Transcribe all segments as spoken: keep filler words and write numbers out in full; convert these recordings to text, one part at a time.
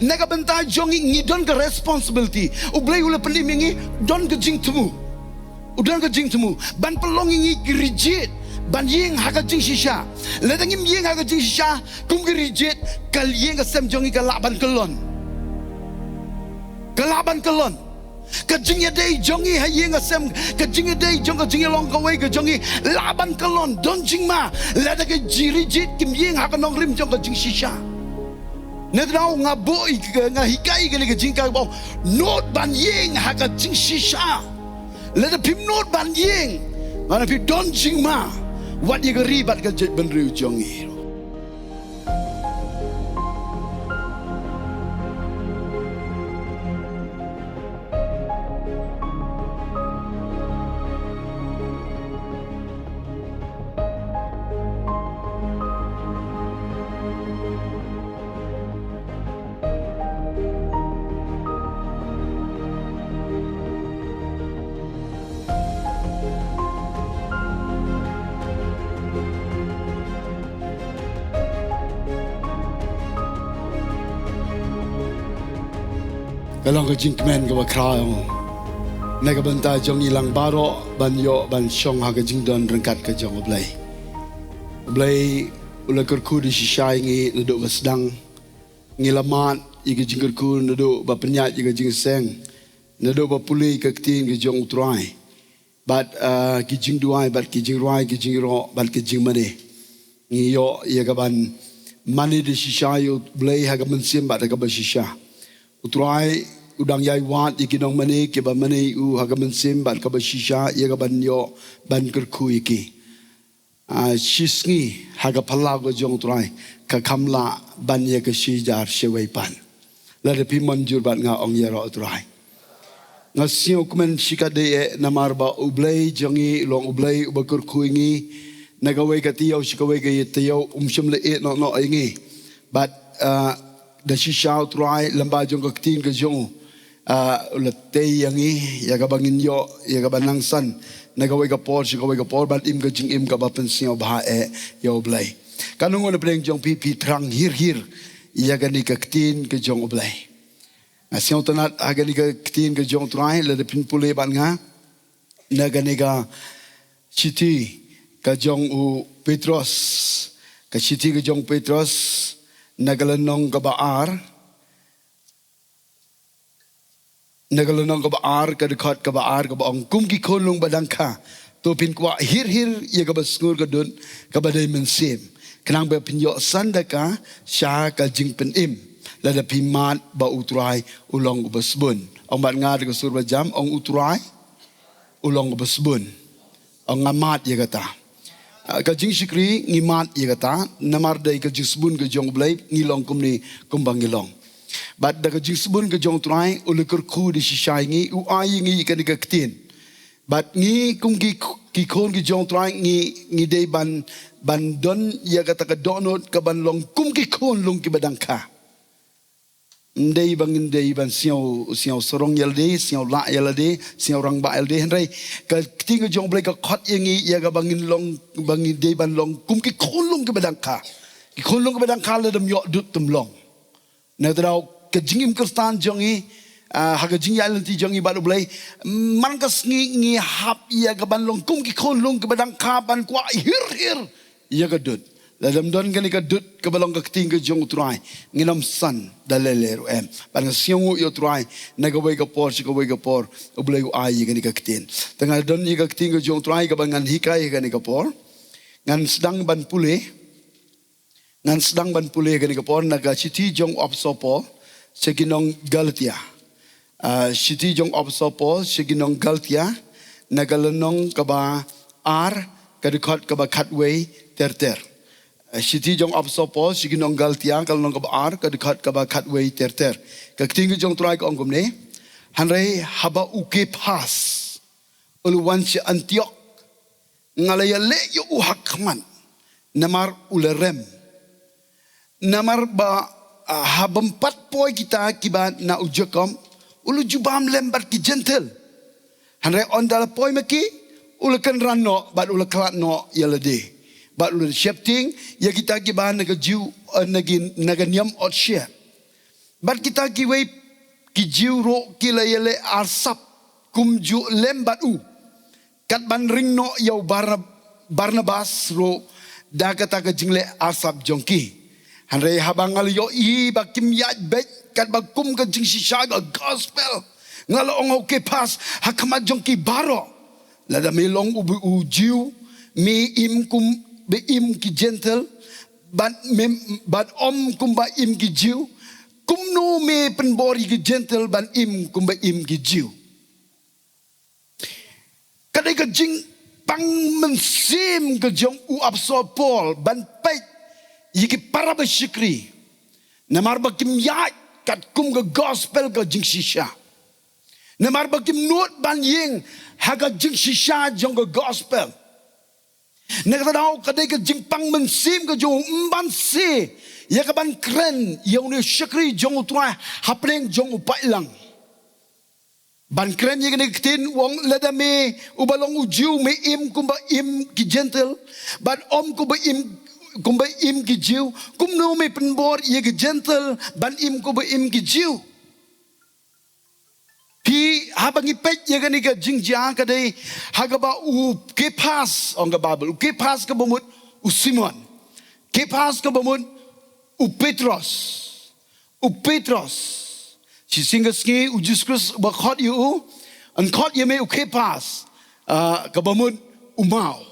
Na ka bynta jong ngi, ngi don ka responsibility. U Blei u la pynim ïa ngi, don ka jingthmu. U don ka jingthmu ban pynlong ïa ngi ki rijied ban ïeng ha ka jingshisha. Lada ngim ïeng ha ka jingshisha kum ki rijied, ka ïing ka sem jong ngi ka lah ban kyllon. Ka lah ban kyllon. Ka jingïadei jong ngi ha ïing ha sem, ka jingïadei jong ka jingïalong kawei ka jong ngi lah ban kyllon, don jingma lada ka jingrijied kim ïeng ha ka nongrim jong ka jingshisha. Nangta nga buh ïa ka, nga hikai ïa kane ka jingkyrpad, nud ban ïeng ha ka jingshisha. Lada phim nud ban ïeng, lada phi don jingma, wat ïa ka ri bad ka jaitbynriew jong ngi. Ka long ka jingkmen kaba khraw na ka bynta jong ngi lang baroh ban ïoh ban shong ha ka jingdon ryngkat ka jong U Blei. U Blei u la kyrkhu da shisha ïa ngi naduh ba sdang. Ngi la mad ïa ka jingkyrkhu naduh ba pynïaid ïa ka jingïaseng, naduh ba pule ïa ka ktien ka jong U Trai. Bad, ah, ki jingduwai, bad ki jingrwai, ki jingïaroh, bad ki jingmane. Ngi ïoh ïa ka ban mane da shisha ïa U Blei ha ka mynsiem bad ha kaba shisha. U Trai u dang ïai wad ïa ki nongmane kiba mane ïa u ha ka mynsiem bad kaba shisha, ïa ka ban ïoh ban kyrkhu ïa ki. Ah, shisngi ha ka phyllaw ka jong U Trai ka kham lah ban ïa ka shi hajar shawei pat. Lada phi mynjur bad nga, ong ïaroh U Trai. Nga sngew kmen shikatdei eh namar ba U Blei jong ngi u long U Blei uba kyrkhu ïa ngi na kawei ka taïew sha kawei ka taïew, um shym la ïeh noh noh ïa ngi. Bad, ah, da shisha U Trai lyngba jong ka ktien ka jong u, ah, u la tei ïa ngi ïa kaba ngin ïoh ïa kaba nangsan na kawei ka por sha kawei ka por, ban im ka jingim kaba pynsngewbha eh ïa U Blei. Katno ngut na pdeng jong phi phi thrang hir hir ïa kane ka ktien ka jong U Blei? Nga sngewtynnat ha kane ka ktien ka jong U Trai, lada phin pule bad nga na kane ka shithi ka jong u Petros, ka shithi ka jong u Petros, na ka lynnong kaba ar, na ka lynnong kaba ar, ka dkhot kaba ar, kaba ong: Kum ki khunlung ba dang kha, to phin kwah hir hir ïa kaba sngur ka dud kaba dei mynsiem, khnang ba phin ïoh san da ka sha ka jingpynim, lada phi mad ba U Trai u long uba sbun. Ong bad nga da ka sur ba jam, ong: U Trai u long uba sbun. Ong: Nga mad ïa kata. Ah, ka jingshakri, ngi mad ïa kata, namar dei ka jingsbun ka jong U Blei ngi long kumne kumba ngi long. Bad da ka jingsbun ka jong U Trai u la kyrkhu da shisha ïa ngi, u ai ïa ngi ïa kane ka ktien. Bad ngi kum ki, ki khun ki jong U Trai ngi, ngi dei ban, ban don ïa kata ka dohnud ka ban long kum ki khunlung kiba dang kha. Ym dei ba ngin dei ban sngew, sngew sarong ïa lade, sngew lah ïa lade, sngew rangbah ïa lade, hynrei ka ktien ka jong U Blei ka khot ïa ngi ïa kaba ngin long, ba ngin dei ban long kum ki khunlung kiba dang kha. Ki khunlung kiba dang kha lada ym ïoh dud ym long. Nangta ka jingim Khristan jong ngi, ah, ha ka jingïaid lynti jong ngi bad U Blei, man ka sngi ngi hap ïa ka ban long kum ki khunlung kiba dang kha, ban kwah hir hir ïa ka dud. Lada ym don kane ka dud kaba long ka ktien ka jong U Trai, ngin ym san da lei lei ruh em. Bad nga sngewnguh ïa U Trai, na kawei ka por sha kawei ka por U Blei u ai ïa kane ka ktien. Te nga don ïa ka ktien ka jong U Trai kaba ngan hikai ha kane ka por. Ngan sdang ban pule. Ngan sdang ban pule kane ka por na ka shithi jong u Apostol Paul sha ki nong Galatia. Ah, shithi jong u Apostol Paul sha ki nong Galatia, na ka lynnong kaba ar, ka dkhot kaba khatwei ter ter. Ah, shithi jong u Apostol Paul sha ki nong Galatia, ka lynnong kaba ar, ka dkhot kaba khatwei ter ter. Ka ktien ka jong U Trai ka ong kumne: Hynrei haba u Kephas u la wan sha Antiok, nga la ïaleh ïa u ha khmat, namar u la rem. Namar ba, ah, ha bym pat poi kita kiba na u Jakob, u la jubab lem bad ki Jentil. Hynrei ynda la poi ma ki, u la kynran noh bad u la khlad noh ïa lade, bad u la sheptieng ïa kita kiba na ka Jiw, eh, na ki, na ka niam otshiah. Bad kita kiwei ki Jiw ruh ki la ïaleh arsap kumjuh lem bad u, kat ban ring noh ïa u Barna-, Barnabas ruh da kata ka jingleh arsap jong ki. Hynrei haba nga la ïohi ba kim ïaid beit katba kum ka jingshisha ka gospel, nga la ong ha u Kephas ha khmat jong ki baroh, lada me long u, u Jiw, me im kumba im ki Jentil, bad me, bad ym kumba im ki Jiw, kumno me pynbor ïa ki Jentil ban im kumba im ki Jiw? Ka dei ka jingpang mynsiem ka jong u Apostol Paul ban peit ïa ki para bashakri, namar ba kim ïaid katkum ka gospel ka jingshisha, namar ba kim nud ban ïeng ha ka jingshisha jong ka gospel. Na kata daw ka dei ka jingpang mynsiem ka jong u, ym ban se ïa ka ban kren ïa une u shakri jong u Trai hapdeng jong u paidlang. Ban kren ïa kane ka ktien, u ong lada me uba long u Jiw me im kumba im ki Jentil, bad ym kumba im, kumba im ki Jiw, kumno me pynbor ïa ki Jentil ban im kumba im ki Jiw? Phi, haba ngi peit ïa kane ka jingjia ka dei ha kaba u Kephas, ong ka Baibl, u Kephas kaba mut u Simon. Kephas kaba mut u Petros. U Petros. Shisien ka sngi u Jisu Khrist u ba khot ïa u, yn khot ïa me u Kephas, ah, kaba mut u maw.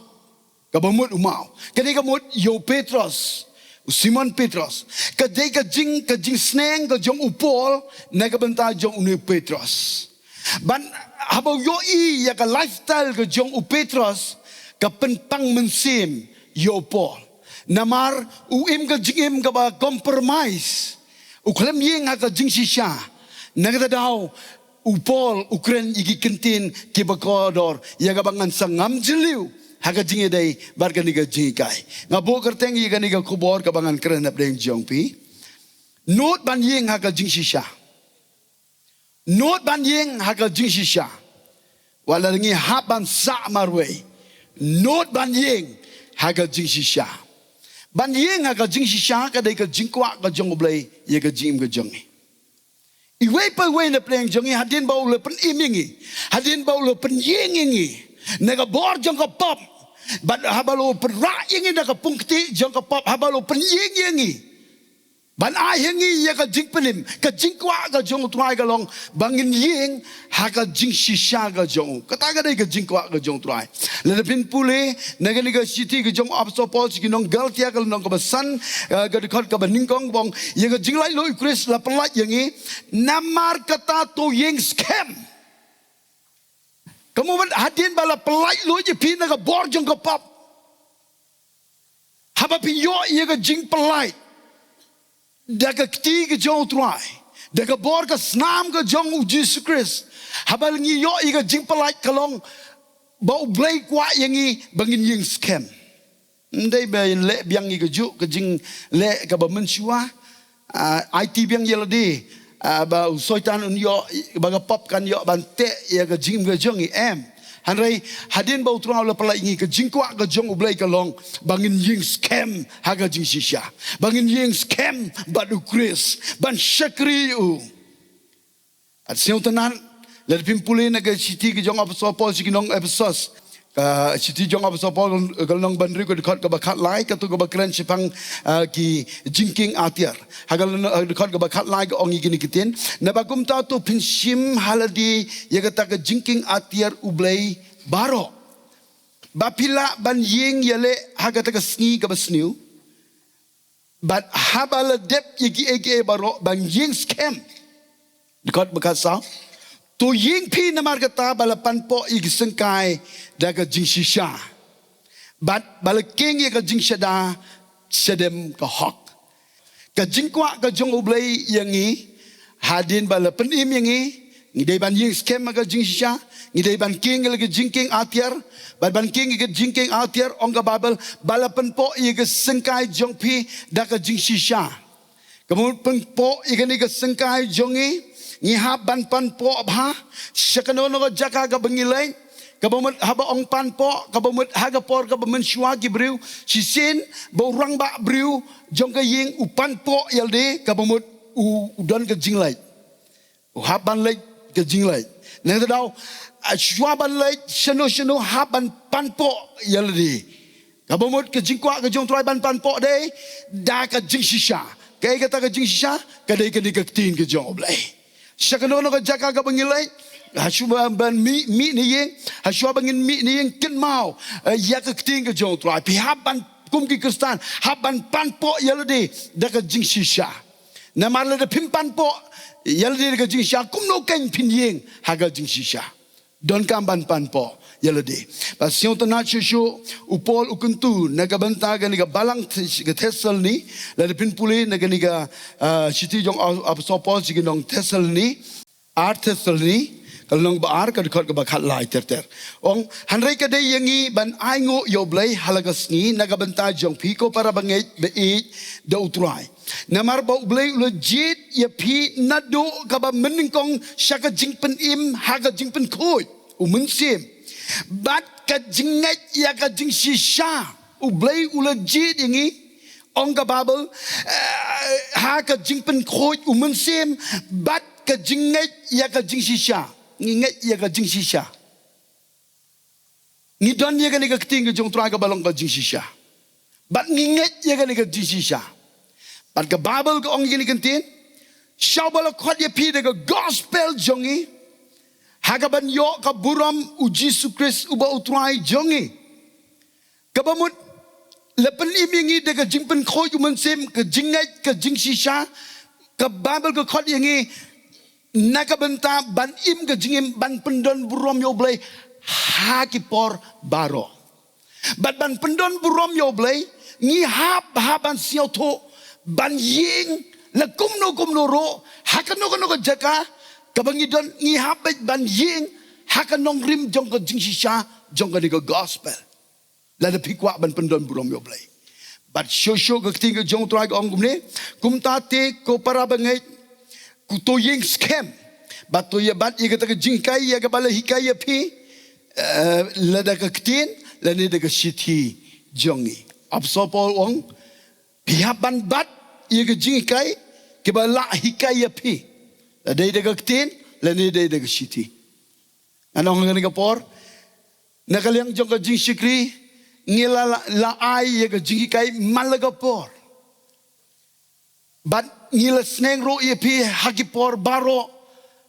Kaba mut u maw. Ka dei ka mut ïa u Petros, u Simon Petros. Ka dei ka jing, ka jingsneng ka jong u Paul na ka bynta jong une u Petros. Ban haba u ïohi ïa ka lifestyle ka jong u Petros, ka pynpang mynsiem ïa u Paul. Namar u im ka jingim kaba compromise. U khlem ïeng ha ka jingshisha. Na kata daw u Paul u kren ïa ki kyntien kiba kordor, ïa kaba ngan sa ngam jylliew ha ka jingïadei bad kane ka jinghikai. Nga buh kyrteng ïa kane ka khubor kaba ngan kren hapdeng jong phi. Nud ban ïeng ha ka jingshisha. Nud ban ïeng ha ka jingshisha. Wat la ngi hap ban sah marwei, nud ban ïeng ha ka jingshisha. Ban ïeng ha ka jingshisha ka dei ka jingkwah ka jong U Blei ïa ka jingim ka jong ngi. Iwei pa iwei na pdeng jong ngi, hadien ba u la pynim ïa ngi, hadien ba u la pynïeng ïa ngi na ka bor jong ka pop, bad haba la pynrah ïa ngi na ka pung ktieh jong ka pop, haba la pynïeng ïa ngi ban ai ha ngi ïa ka jingpynim, ka jingkwah ka jong U Trai ka long ba ngin ïeng ha ka jingshisha ka jong u. Kata ka dei ka jingkwah ka jong U Trai. Lada phin pule na kane ka shithi ka jong u Apostol Paul sha ki nong Galatia, ka lynnong kaba san, eh, ka dkhot kaba nyngkong, ka ong ïa ka jinglaitluid U Khrist la pynlait ïa ngi, namar kata to ïeng skhem. Ka mut hadien ba la pynlaitluid ïa phi na ka bor jong ka pop, haba phi ïoh ïa ka jingpynlait da ka kti ka jong U Trai, da ka bor ka snam ka jong U Jisu Khrist, haba ngi ïoh ïa ka jingpynlait ka long ba U Blei kwah ïa ngi ba ngin ïeng skhem. Ym dei ba leh biang ïa kajuh ka jingleh kaba mynshuwa, ah, aiti biang ïa lade, ah, ba u Soitan un ïoh, ba ka pop kan ïoh ban teh ïa ka jingim ka jong ngi, em. Hynrei hadien ba U Trai u la pynlait ïa ngi, ka jingkwah ka jong U Blei ka long ba ngin ïeng skhem ha ka jingshisha, ba ngin ïeng skhem bad U Khrist, ban shakri ïa u. Bad sngewtynnat, lada phim pule na ka shithi ka jong u Apostol Paul sha ki nong Ephesos, ka shithi jong u Apostol Paul ka lynnong ba hynriew ka dkhot kaba khatlai, kato kaba kren shaphang, ah, ki jingkieng atiar. Ha ka lynnong, ah, dkhot kaba khatlai ka ong ïa kine ki ktien: Naba kumta to phin shim ha lade ïa kata ka jingkieng atiar U Blei baroh, ba phi lah ban ïeng ïaleh ha kata ka sngi kaba sniew, bad haba la dep ïa kiei kiei baroh ban ïeng skhem. Dkhot ba khatsaw: To ïeng phi namar kata ba la panpoh ïa ki syngkai da ka jingshisha, bad ba la kieng ïa ka jingshada shadem ka hok. Ka jingkwah ka jong U Blei ïa ngi, hadien ba la pynim ïa ngi, ngi dei ban ïeng skhem ha ka jingshisha, ngi dei ban kieng ïa la ka jingkieng atiar, bad ban kieng ïa ka jingkieng atiar, ong ka Baibl, ba la pynpoh ïa ka syngkai jong phi da ka jingshisha. Kaba mut pynpoh ïa kane ka syngkai jong ngi, ngi hap ban panpoh bha sha kano kano ka jaka kaba ngi leit. Kaba mut haba ong panpoh, kaba mut ha ka por kaba mynshuwa ki briew, shisien ba u rangbah briew jong ka ïing u panpoh ïa lade, kaba mut u, u don ka jingleit. U hap ban leit ka jingleit. Nangta daw, ah, shuwa ban leit shano shano hap ban panpoh ïa lade. Kaba mut ka jingkwah ka jong U Trai ban panpoh dei da ka jingshisha. Kaei kata ka jingshisha? Ka dei kane ka ktien ka jong U Blei. Sha kano kano ka jaka kaba ngi leit, ha shuwa ban mih, mih na ïing, ha shuwa ba ngin mih na ïing, kynmaw, eh, ïa ka ktien ka jong U Trai. Phi hap ban, kum ki Khristan, hap ban panpoh ïa lade da ka jingshisha. Namar lada phim panpoh ïa lade da ka jingshisha, kumno keiñ phin ïeng ha ka jingshisha? Donkam ban panpoh ïa lade. Bad sngewtynnat shuh shuh, u Paul u kyntu na ka bynta kane ka balang Th-, ka Thessaloni, lada phin pule na kane ka, ah, shithi jong u Apostol Paul sha ki nong Thessaloni, ar Thessaloni, ka lynnong ba ar, ka dkhot kaba khatlai ter ter. Ong, hynrei ka dei ïa ngi ban ainguh ïa U Blei ha la ka sngi na ka bynta jong phi ko para bangeit ba ïeit da U Trai. Namar ba U Blei u la jied ïa phi naduh kaba mynnyngkong sha ka jingpynim ha ka jingpynkhuid U Mynsiem. Bad ka jingngeit ïa ka jingshisha. U Blei u la jied ïa ngi, ong ka Baibl, eh, ha ka jingpynkhuid U Mynsiem, bad ka jingngeit ïa ka jingshisha. Ngi ngeit ïa ka jingshisha. Ngi don ïa kane ka ktien ka jong U Trai kaba long ka jingshisha. Bad ngi ngeit ïa kane ka jingshisha. Bad ka Baibl ka ong ïa kane ka ktien. Shuwa ba la khot ïa phi da ka gospel jong ngi. Ha kaban ïoh ka burom U Jisu Khrist uba U Trai jong ngi. Kaba mut, la pynim ïa ngi da ka jingpynkhuid U Mynsiem, ka jingngeit, ka jingshisha, ka Baibl ka khot ïa ngi, na ka bynta ban im ka jingim, ban pyndon burom ïa U Blei, ha ki por baroh. Bad ban pyndon burom ïa U Blei, ngi hap, hap ban sngewthuh, ban ïeng, la kumno kumno ruh, ha kano kano ka jaka, kaba ngi don, ngi hap beit ban ïeng, ha ka nongrim jong ka jingshisha, jong kane ka gospel. Lada phi kwah ban pyndon burom ïa U Blei. Bad shuh shuh ka ktien ka jong U Trai ka ong kumne, kumta te ko para bangeit, ko to ïeng skhem. Bad to ïa bat ïa kata ka jinghikai, ïa kaba la hikai ïa phi, eh, lada ka ktien, lane da ka shithi jong ngi. Apostol Paul u ong, phi hap ban bat ïa ka jinghikai, kaba la hikai ïa phi. Lada dei da ka ktien, lane dei da ka shithi. Ngan ong ha kane ka por, na ka liang jong ka jingshakri, ngi la, la, la ai ïa ka jinghikai man la ka por. Bad ngi la sneng ruh ïa phi ha ki por baroh,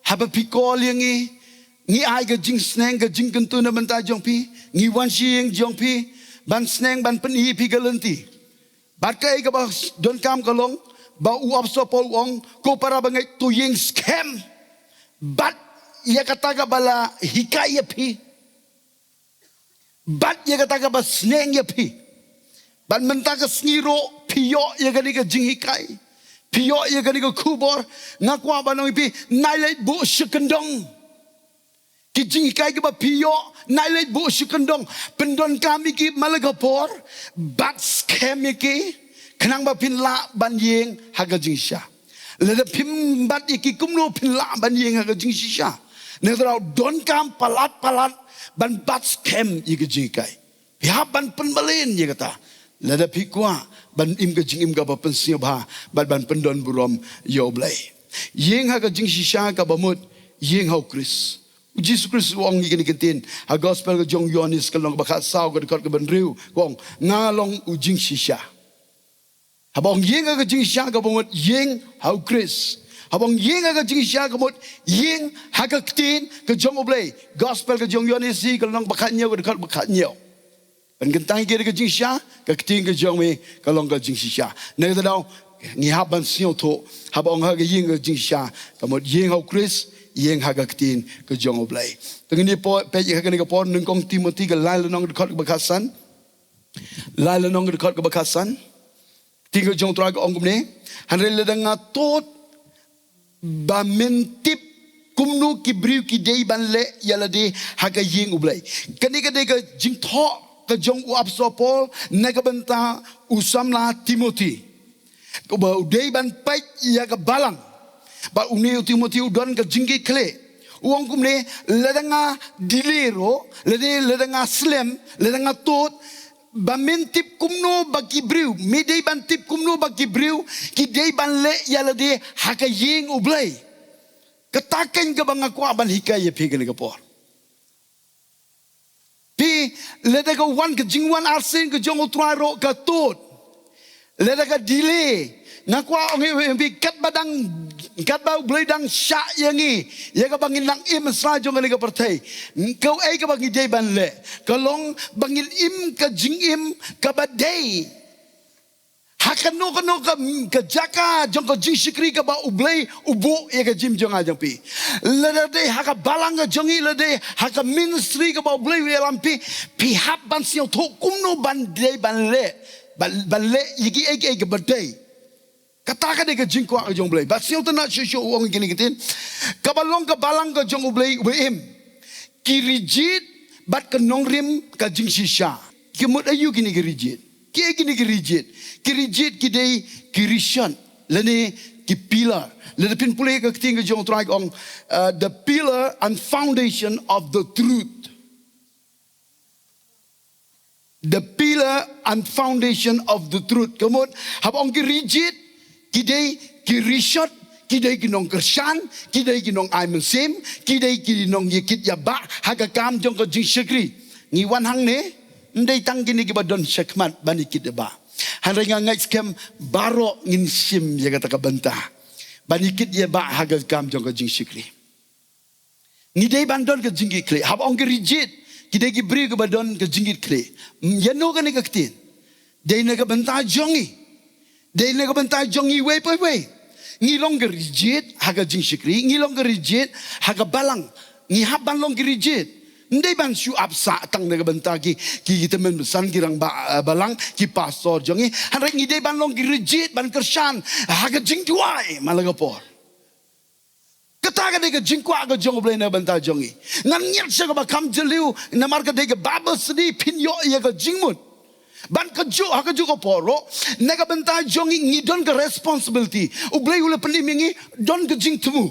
haba phi call ïa ngi, ngi ai ka jingsneng ka jingkyntu na bynta jong phi, ngi wan sha ïing jong phi, ban sneng ban pyni ïa phi ka lynti. Bad kaei kaba donkam ka long, ba u Apostol Paul u ong, ko para bangeit to ïeng skhem. Bad ïa kata kaba la hikai ïa phi. Bad ïa kata kaba sneng ïa phi. Bad mynta ka sngi ruh phi ïoh ïa kane ka jinghikai. Phi ïoh ïa kane ka khubor, nga kwah ban ong ïa phi, nai leit buh sha kyndong. Ki jinghikai kiba phi ïoh, nai leit buh sha kyndong. Pyndonkam ïa ki man la ka por, bad skhem ïa ki, khnang ba phin lah ban ïeng ha ka jingshisha. Lada phim bat ïa ki kumno phin lah ban ïeng ha ka jingshisha. Nangta daw donkam palat palat ban bat skhem ïa ka jinghikai. Phi hap ban pynbeit ïa kata. Lada phi kwah ban im ka jingim kaba pynsngewbha, bad ban pyndon burom ïa U Blei. Ïeng ha ka jingshisha kaba mut, ïeng ha U Khrist. U Jisu Khrist u ong ïa kane ka ktien, ha gospel ka jong u Ïoannis ka lynnong ba khatsaw ka dkhot kaba hynriew, u ong, nga long u jingshisha. Haba ong ïeng ha ka jingshisha kaba mut ïeng ha U Khrist. Haba ong ïeng ha ka jingshisha kaba mut ïeng ha ka ktien ka jong U Blei. Gospel ka jong u Ïoannis ka lynnong ba khathynñiew ka dkhot ba khathynñiew. Ban kyntang ïa ka jingshisha, ka ktien ka jong me ka long ka jingshisha. Nangta daw, ngi hap ban sngewthuh, haba ong ha ka ïeng ka jingshisha, ka mut ïeng ha U Khrist, ïeng ha ka ktien ka jong U Blei. Te ngin ïa peit ha kane ka por, nyngkong Timothi ka lai lynnong ka dkhot kaba khatsan. Lai lynnong ka dkhot kaba khatsan. Ktien ka jong U Trai ka ong kumne. Hynrei lada nga tut ba men tip kumno ki briew ki dei ban leh ïa lade ha ka ïing U Blei. Kane ka dei ka jingthoh ka jong u Apostol Paul na ka bynta u samla Timothi. Kaba u dei ban peit ïa ka balang. Ba une u Timothi u don ka jingkitkhlieh. U ong kumne, lada nga delay ruh, lada, lada nga slem, lada nga tut, ba men tip kumno ba ki briew, me dei ban tip kumno ba ki briew ki dei ban leh ïa lade ha ka ïing U Blei. Kata keiñ kaba nga kwah ban hikai ïa phi kane ka por. Phi, lada ka wan, ka jingwan arsien ka jong U Trai ruh ka tut, lada ka delay, nga kwah ong ïa phi, katba dang, katba U Blei dang shah ïa ngi ïa kaba ngin nang im ha sla jong kane ka pyrthei, kaei kaba ngi dei ban leh? Ka long ba ngin im ka jingim kaba dei ha kano kano ka, ka jaka jong ka jingshakri kaba U Blei u buh ïa ka jingim jong nga jong phi. Lada dei ha ka balang ka jong ngi, lada dei ha ka ministry kaba U Blei u ïalam phi, phi hap ban sngewthuh kumno ban dei ban leh, ban, ban leh ïa kiei kiei kaba dei. Kata ka dei ka jingkwah ka jong U Blei. Bad sngewtynnat shuh shuh u ong ïa kine ki ktien, kaba long ka balang ka jong U Blei uba im, ki ri jied bad ka nongrim ka jingshisha. Ki mut aïu kine ki ri jied? Kiei kine ki ri jied? Ki ri jied ki dei ki rishot lane ki pillar. Lada phin pule ka ktien ka jong U Trai ka ong, uh, the pillar and foundation of the truth. The pillar and foundation of the truth. Ka mut, haba ong ki ri jied, ki dei ki rishot, ki dei ki nongkyrshan, ki dei ki nongai mynsiem, ki dei ki nongïakit ïabah ha ka kam jong ka jingshakri. Ngi wan hangne, ym dei tang kine kiba don shakhmat ban ïakit ïabah. Hynrei nga ngeit skhem baroh ngin shim ïa kata ka bynta ban ïakit ïabah ha ka kam jong ka jingshakri. Ngi dei ban don ka jingkitkhlieh. Haba ong ki ri jied, ki dei ki briew kiba don ka jingkitkhlieh. Ïa no kane ka ktien? Dei na ka bynta jong ngi. Dei na ka bynta jong ngi iwei pa iwei. Ngi long ki ri jied ha ka jingshakri, ngi long ki ri jied ha ka balang. Ngi hap ban long ki ri jied. Ym dei ban shu ap sah tang na ka bynta ki, ki, ki tymmen basan, ki rangbah, eh, balang, ki pastor jong ngi. Hynrei ngi dei ban long ki ri jied ban kyrshan ha ka jingduwai man la ka por. Kata ka dei ka jingkwah ka jong U Blei na ka bynta jong ngi. Ngan ngiat sha kaba kham jylliew, namar ka dei ka Bible study, phin ïoh ïa ka jingmut. Ban kajuh ha kajuh ka por ruh, na ka bynta jong ngi, ngi don ka responsibility. U Blei u la pynim ïa ngi, don ka jingthmu.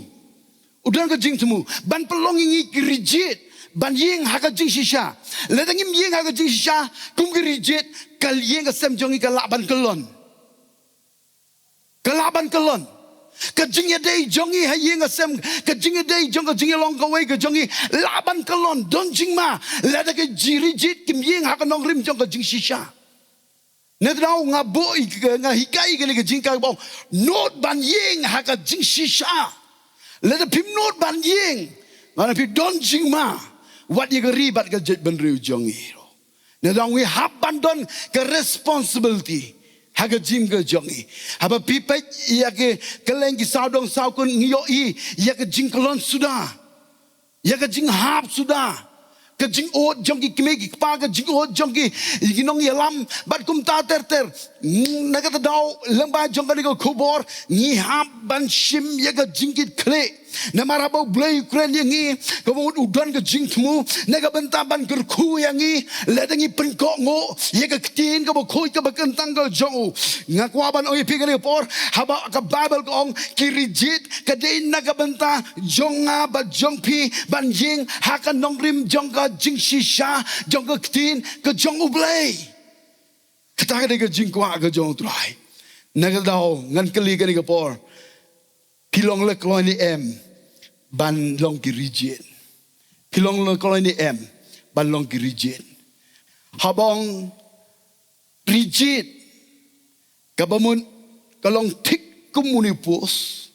U don ka jingthmu ban pynlong ïa ngi ki ri jied ban ïeng ha ka jingshisha. Lada ngim ïeng ha ka jingshisha kum ki ri jied, ka ïing ka sem jong ngi ka lah ban kyllon. Ka lah ban kyllon. Ka jingïadei jong ngi ha ïing ha sem, ka jingïadei jong, ka jingïalong kawei ka jong ngi lah ban kyllon, don jingma lada ki ri jied kim ïeng ha ka nongrim jong ka jingshisha. Nangta nga buh ïa ka, nga hikai ïa kane ka jingkyrpad, nud ban ïeng ha ka jingshisha. Lada phim nud ban ïeng, ngan ong ïa phi, don jingma wat ïa ka ri bad ka jaitbynriew jong ngi. Nangta ngi hap ban don ka responsibility ha ka jingim ka jong ngi. Haba phi peit ïa ka kylleng ki sawdong sawkun, ngi ïohi ïa ka jingkyllon suda, ïa ka jinghap suda, ka jingud jong ki kmie ki kpa, ka jingud jong ki, ki nongïalam bad kumta ter ter. Na kata ka daw, lyngba jong kane ka khubor, ngi hap ban shim ïa ka jingkitkhlieh. Namar haba U Blei u kren ïa ngi, ka mut u don ka jingthmu na ka bynta ban kyrkhu ïa ngi lada ngi pynkohnguh ïa ka ktien kaba khuid kaba kyntang ka jong u. Nga kwah ban ong ïa phi kane ka por, haba ka Bible ka ong ki ri jied, ka dei na ka bynta jong nga bad jong phi ban ïeng ha ka nongrim jong ka jingshisha jong ka ktien ka jong U Blei. Kata ka dei ka jingkwah ka jong U Trai. Na kata ka daw ngan kylli kane ka por, phi long la kloi ne em ban long ki ri jied? Phi long la kloi ne em ban long ki ri jied? Haba ong ri jied, kaba mut ka long thik kum une u post.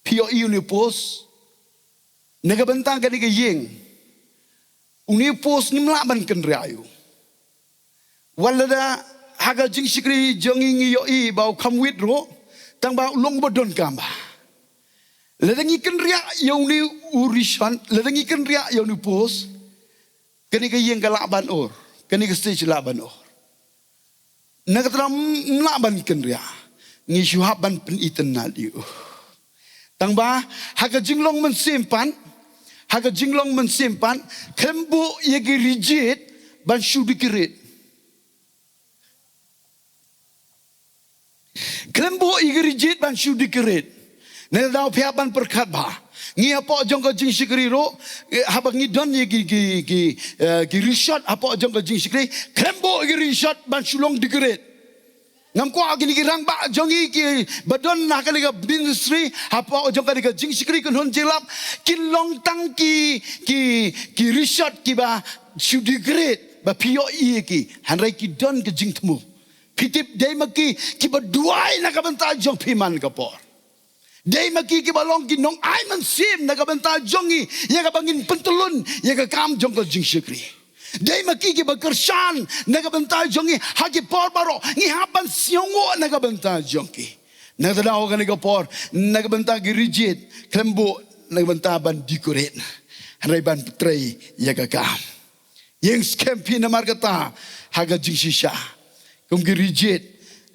Phi ïohi une u post? Na ka bynta kane ka ïing, une u post ngim lah ban kynriah ïa u. Wat lada ha ka jingshakri jong ngi ngi ïohi ba u kham wit ruh, tang ba u long ba donkam bha. Lada ngi kynriah ïa une u rishot, lada ngi kynriah ïa une u post, kane ka ïing ka lah ban ur, kane ka stage lah ban ur. Na kata ka daw ym lah ban kynriah, ngi shu hap ban pynitynnad ïa u. Tang ba ha ka jinglong mynsiem pat, ha ka jinglong mynsiem pat, khlem buh ïa ki ri jied ban shu decorate. Khlem buh ïa ki ri jied ban shu decorate. Na kata ka daw phi hap ban pyrkhat bha. Ngi hapoh jong ka jingshakri ruh, eh, haba ngi don ïa ki, ki, ki, eh, ki rishot hapoh jong ka jingshakri, khlem buh ïa ki rishot ban shu long degrade. Ngam kwah kine ki rangbah jong ngi kiba don ha kane ka ministry, hapoh jong kane ka jingshakri kynhun jingïalap, kin long tang ki, ki, ki rishot kiba shu degrade, ba phi ïohi ïa ki, hynrei ki don ka jingthmu. Phi tip, dei ma ki kiba duwai na ka bynta jong phi man ka por. Dei ma ki kiba long ki nongai mynsiem na ka bynta jong ngi, ïa kaba ngin pyntyllun ïa ka kam jong ka jingshakri. Dei ma ki kiba kyrshan na ka bynta jong ngi, ha ki por baroh ngi hap ban sngewnguh na ka bynta jong ki. Na kata daw kane ka por, na ka bynta ki reject, khlem buh na ka bynta ban decorate, hynrei ban trei ïa ka kam. Ïeng skhem phi namar kata, ha ka jingshisha. Kum ki reject,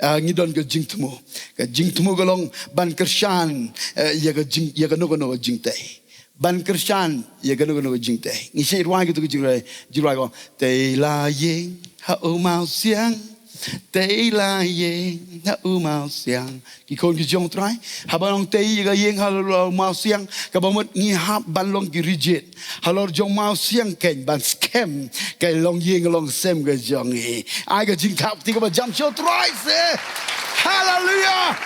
ah, ngi don ka jingthmu. Ka jingthmu ka long ban kyrshan, eh, ïa ka jing, ïa kano kano ka jingtei. Ban kyrshan ïa kano kano ka jingtei. Ngi shait rwai kito ki jingrwai, jingrwai ka ong: Tei la ïing ha u mawsiang. Tei la ïing ha u mawsiang. Ki khun ki jong u Trai, haba ngi tei ïa ka ïing ha u mawsiang, kaba mut ngi hap ban long ki reject halor jong mawsiang, keiñ ban skhem ka longïing longsem ka jong ngi. Ai ka jingthap kti kaba jam sha u Trai seh. Haleluia.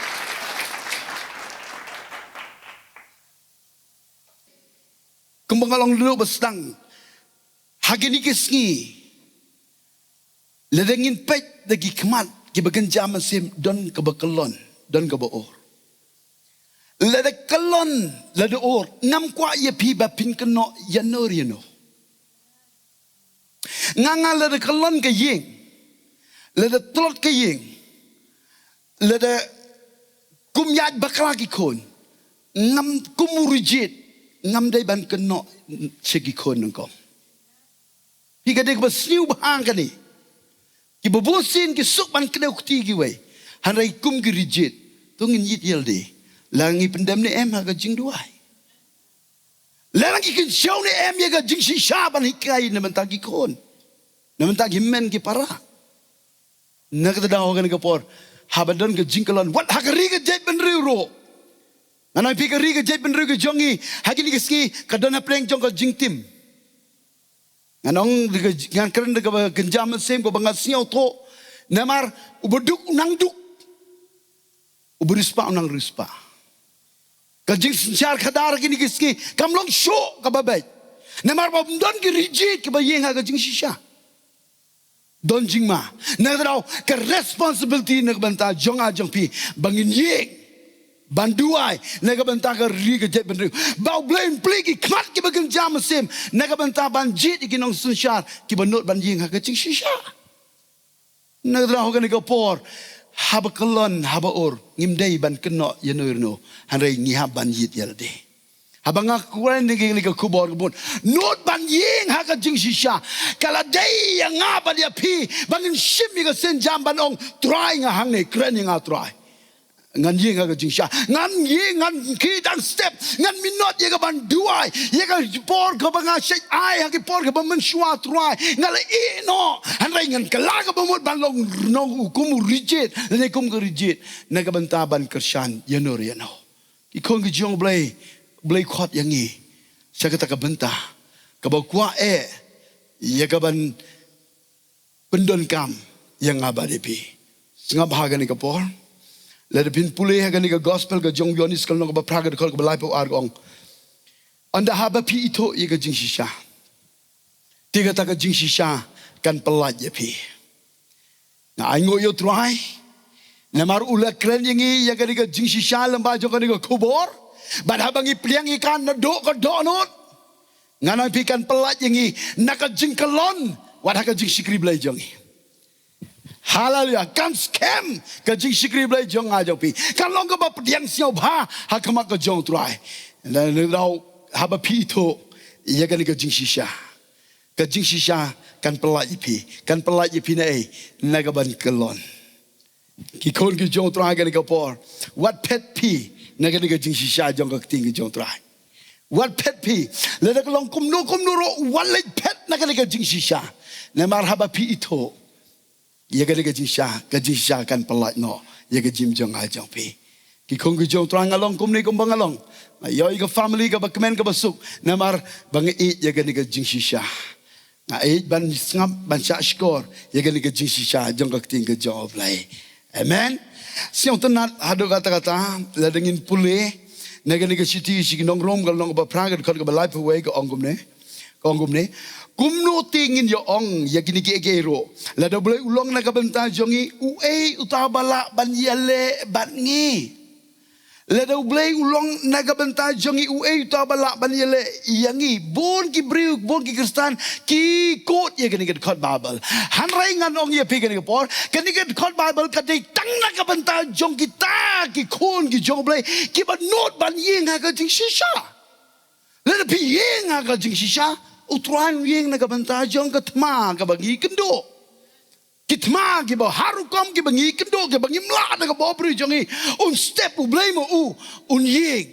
Kumba nga la ong naduh ba sdang, ha kine ki sngi, lada ngin peit da ki khmat kiba kynja mynsiem, don kaba kyllon, don kaba ur. Lada kyllon, lada ur, ngam kwah ïa phi ba phin kynnoh ïano ïano. Nga nga lada kyllon ka ïing, lada tlot ka ïing, lada kum ïaid bakla ki khun, ngam, kum u reject, ngam dei ban kynnoh sha ki khun nyngkong. Phi ka dei kaba sniew bha kane. Kiba bun sien ki suk ban kdew kti kiwei, hynrei kum ki reject, to ngin ïit ïalade. La ngi pyndem ne em ha ka jingduwai? La ngi kynshew ne em ïa ka jingshisha ban hikai na bynta ki khun, na bynta ki hynmen ki para? Na kata daw kane ka por, haba don ka jingkyllon, wat ha ka ri ka jaitbynriew ruh. Ngan ong ïa phi, ka ri ka jaitbynriew ka jong ngi ha kine ki sngi ka don hapdeng jong ka jingtim. Ngan ong da ka, ngan kren da kaba kynja mynsiem, kaba nga sngewthuh. Namar uba duk u nang duk, uba riewspah u nang riewspah. Ka jingsynshar khadar kine ki sngi kam long shuh kaba beit. Namar ba ym don ki reject kiba ïeng ha ka jingshisha. Don jingma. Na kata daw, ka responsibility na ka bynta jong nga jong phi, ba ngin ïeng ban duwai na ka bynta ka ri ka jaitbynriew. Ba U Blei un plie ki khmat kiba kynja mynsiem na ka bynta ban jied ïa ki nongsynshar kiba nud ban ïeng ha ka jingshisha. Na kata daw kane ka por, haba kyllon, haba ur, ngim dei ban kynnoh ïano ïano, hynrei ngi hap ban ïit ïalade. Haba nga kren ïa kane ka khubor, ka bun nud ban ïeng ha ka jingshisha. Ka la dei ïa nga bad ïa phi ba ngin shim ïa ka sienjam ban ong, Trai, nga hangne, kren ïa nga Trai. Ngan ïeng ha ka jingshisha. Ngan ïeng, ngan khie dang step, ngan minot ïa ka ban duwai ïa ka por kaba nga shait ai ha ka por kaba mynshuwa, Trai. Nga la ïeh noh, hynrei ngan kylla kaba mut ban long nong u kum u reject, lane kum ka reject, na ka bynta ban kyrshan ïano re ïano. Ki khun ki jong U Blei, U Blei khot ïa ngi sha kata ka bynta, kaba kwah eh ïa ka ban pyndonkam ïa nga bad ïa phi. Sngap ha kane ka por. Lada phin pule ha kane ka gospel ka jong u Ïoannis, ka lynnong kaba phra, ka dkhot kaba laiphew ar, ka ong: Ynda haba phi ithuh ïa ka jingshisha, te kata ka jingshisha kan pyllait ïa phi. Nga ainguh ïa u Trai namar u la kren ïa ngi ïa kane ka jingshisha lyngba jong kane ka khubor. Bad haba ngi pdiang ïa ka naduh ka dohnud, ngan ong ïa phi, kan pyllait ïa ngi na ka jingkyllon wat ha ka jingshakri Blei jong ngi. Haleluia. Kan skhem ka jingshakri Blei jong nga jong phi. Kan long kaba pdiang sngewbha ha khmat ka jong u Trai. Na kata daw, haba phi ithuh ïa kane ka jingshisha, ka jingshisha kan pyllait ïa phi. Kan pyllait ïa phi na ei? Na ka ban kyllon. Ki khun ki jong u Trai kane ka por, wat phet phi na kane ka jingshisha jong ka ktien ka jong u Trai. Wat phet phi. Lada ka long kumno kumno ruh, wat leit phet na kane ka jingshisha. Namar haba phi ithuh ïa kane ka jingshisha, ka jingshisha kan pyllait noh ïa ka jingim jong nga jong phi. Ki khun ki jong u Trai, nga long kumne kumba nga long. Nga ïoh ïa ka family kaba kmen kaba suk. Namar ba nga ïeit ïa kane ka jingshisha. Nga ïeit ban sngap, ban shah shkor ïa kane ka jingshisha jong ka ktien ka jong U Blei. Amen. Sngewtynnat haduh katta katta, lada ngin pule na kane ka shithi sha ki nong Rom, ka lynnong kaba phra, ka dkhot kaba laiphew wei, ka ong kumne. Ka ong kumne: Kumno te ngin ïa ong ïa kine kiei kiei ruh? Lada U Blei u long na ka bynta jong ngi, uei uta uba lah ban ïaleh bad ngi? Lada U Blei u long na ka bynta jong ngi, uei uta uba lah ban ïaleh ïa ngi? Bun ki briew, bun ki Khristan ki quote ïa kane ka dkhot Baibl. Hynrei ngan ong ïa phi kane ka por, kane ka dkhot Baibl ka dei tang na ka bynta jong kita ki khun ki jong U Blei kiba nud ban ïeng ha ka jingshisha. Lada phi ïeng ha ka jingshisha, U Trai un ïeng na ka bynta jong ka thma kaba ngi kynduh. Ki thma kiba har rukom kiba ngi kynduh, kiba ngim lah da ka bor briew jong ngi, un step U Blei mo u, un ïeng.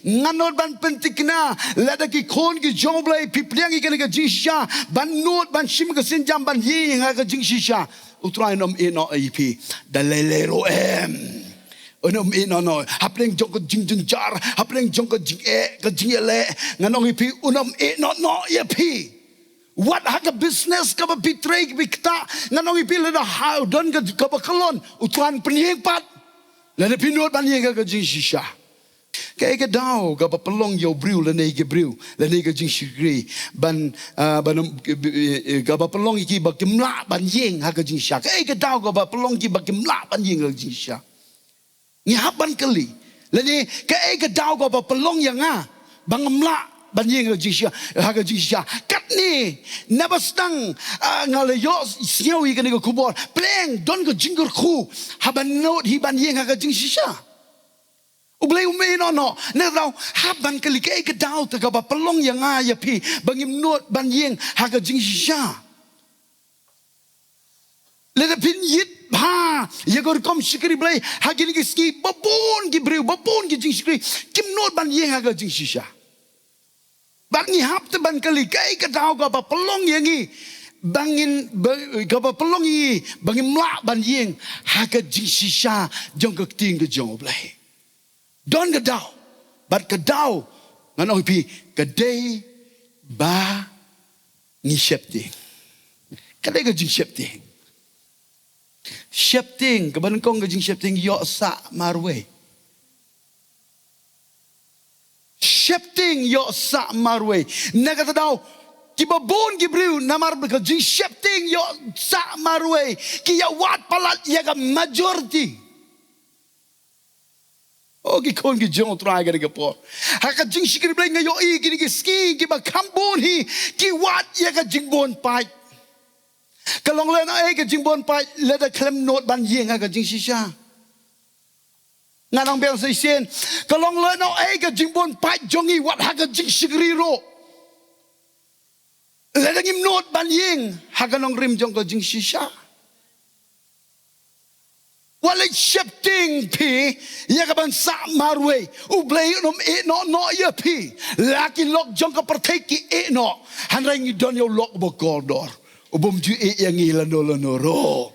Ngan nud ban pynthikna, lada ki khun ki jong U Blei, phi pdiang ïa kane ka jingshisha ban nud ban shim ka sienjam ban ïeng ha ka jingshisha, U Trai un ym ïehnoh ïa phi da lei lei ruh em. Un ym ïehnoh noh. Hapdeng jong ka jingjynjar, hapdeng jong ka jingeh, ka jingïaleh, ngan ong ïa phi, un ym ïehnoh noh ïa phi. Wat ha ka business kaba phi trei, kaba phi ktah, ngan ong ïa phi, lada ha don ka, kaba kyllon, U Trai un pynïeng pat. Lada phi nud ban ïeng ha ka jingshisha. Kaei ka daw kaba pynlong ïa u briew lane ïa ki briew lane ïa ka jingshakri ban, ah, ban, eh, eh, kaba pynlong ïa ki ba kim lah ban ïeng ha ka jingshisha? Kaei ka daw kaba pynlong ïa ki ba kim lah ban ïeng ha ka jingshisha? Ngi hap ban kylli. Lane kaei ka daw kaba pynlong ïa nga ba ngam lah ban ïeng ha ka jingshisha, ha ka jingshisha? Katne, naba sdang, ah, nga la ïohsngew ïa kane ka khubor, pleng don ka jingkyrkhu haba nud hi ban ïeng ha ka jingshisha. U Blei um ïehnoh noh. Nangta hap ban kylli, kaei ka daw te kaba pynlong ïa nga ïa phi ba ngim nud ban ïeng ha ka jingshisha? Lada phin ïit bha ïa ka rukom shakri Blei ha kine ki sngi, ba bun ki briew, ba bun ki jingshakri kim nud ban ïeng ha ka jingshisha. Bad ngi hap te ban kylli, kaei ka daw kaba pynlong ïa ngi ba ngin, ba, kaba pynlong ïa ngi ba ngim lah ban ïeng ha ka jingshisha jong ka ktien ka jong U Blei? Don ka daw. Bad ka daw, ngan ong ïa phi, ka dei ba ngi sheptieng. Ka dei ka jingsheptieng. Sheptieng, kaba nyngkong ka jingsheptieng ïoh sah marwei. Sheptieng ïoh sah marwei. Na kata daw, kiba bun ki briew namar ka jingsheptieng ïoh sah marwei, ki ïa wad palat ïa ka majority. O ki khun ki jong U Trai, kane ka por, ha ka jingshakri Blei nga ïohi kine ki sngi kiba kham bun hi ki wad ïa ka jingbun paid. Ka long lehnohei ka jingbun paid lada khlem nud ban ïeng ha ka jingshisha? Nga nang biang sa shisien, ka long lehnohei ka jingbun paid jong ngi wat ha ka jingshakri ruh, lada ngim nud ban ïeng ha ka nongrim jong ka jingshisha? Wat leit sheptieng phi ïa ka ban sah marwei, U Blei un ym ïehnoh noh ïa phi. La ki lok jong ka pyrthei ki ïehnoh, hynrei ngi don ïa u lok uba kordor, u bym ju ïeh ïa ngi lano lano ruh.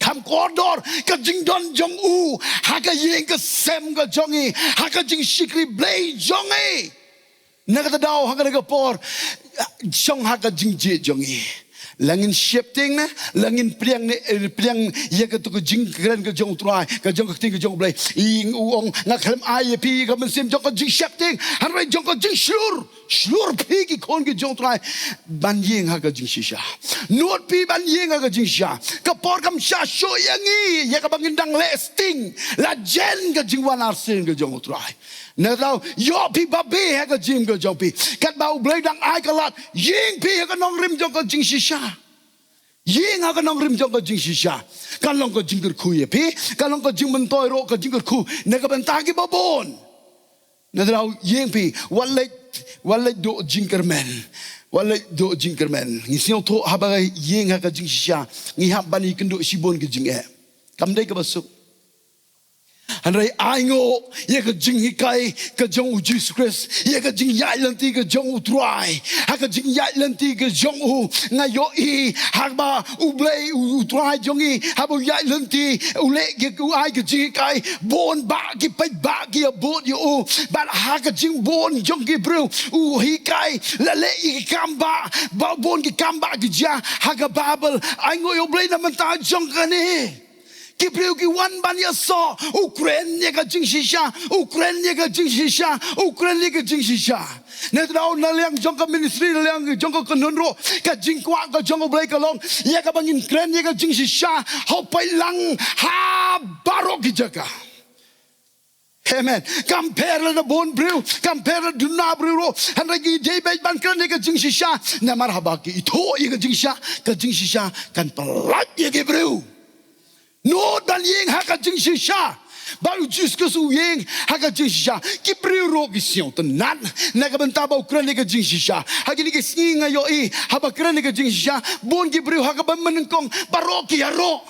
Kham kordor ka jingdon jong u ha ka ïing ka sem ka jong ngi, ha ka jingshakri Blei jong ngi. Na kata daw, ha kane ka por, shong ha ka jingjied jong ngi. La ngin sheptieng ne la ngin pdiang ne, eh, pdiang ïa katu ka jingkren ka jong U Trai, ka jong ka ktien ka jong U Blei. I u ong, nga khlem ai ïa phi ka mynsiem jong ka jingsheptieng, hynrei jong ka jingshlur. Shlur phi ki khun ki jong U Trai ban ïeng ha ka jingshisha. Nud phi ban ïeng ha ka jingshisha. Ka por kam shah shuh ïa ngi ïa kaba ngin dang leh sting la jen ka jingwan arsien ka jong U Trai. Na kata daw, ïoh phi babe ha ka jingim ka jong phi. Katba U Blei dang ai ka lad, ïeng phi ha ka nongrim jong ka jingshisha. Ïeng ha ka nongrim jong ka jingshisha. Kan long ka jingkyrkhu ïa phi, kan long ka jingmyntoi ruh ka jingkyrkhu na ka bynta kiba bun. Na kata daw, ïeng phi, wat leit, wat leit duh jingkyrmen. Wat leit duh jingkyrmen. Ngi sngewthuh haba ïeng ha ka jingshisha, ngi hap ban ïakynduh shibun ki jingeh. Kam dei kaba suk. Hynrei ai nguh ïa ka jinghikai ka jong u Jisu Khrist, ïa ka jingïaid lynti ka jong u Trai. Ha ka jingïaid lynti ka jong u, nga ïohi haba U Blei u, u Trai jong ngi, haba u ïaid lynti, u leh ki, u ai ka jinghikai, bun bah ki paidbah ki ïabud ïa u. Bad ha ka jingbun jong ki briew u hikai, la leh ïa ki kam bah, ba bun ki kam bah ki jia ha ka Baibl. Ai nguh ïa U Blei na bynta jong kane. Ki briew ki wan ban ïasoh, u kren ïa ka jingshisha, u kren ïa ka jingshisha, u kren ïa ka jingshisha. Nangta na liang jong ka ministry, na liang jong ka kynhun ruh, ka jingkwah ka jong U Blei ka long ïa kaba ngin kren ïa ka jingshisha ha u paidlang ha baroh ki jaka. Amen. Kam pher lada bun briew, kam pher lada duna briew ruh, hynrei ngi dei beit ban kren ïa ka jingshisha. Namar haba ki ithuh ïa ka jingshisha, ka jingshisha kan pyllait ïa ki briew. Nud ban ïeng ha ka jingshisha. Bad u Jisu Khrist u ïeng ha ka jingshisha. Ki briew ruh ki sngewtynnat na ka bynta ba u kren ïa ka jingshisha. Ha kine ki sngi nga ïohi haba kren ïa ka jingshisha, bun ki briew ha kaba mynnyngkong baroh ki ïaroh.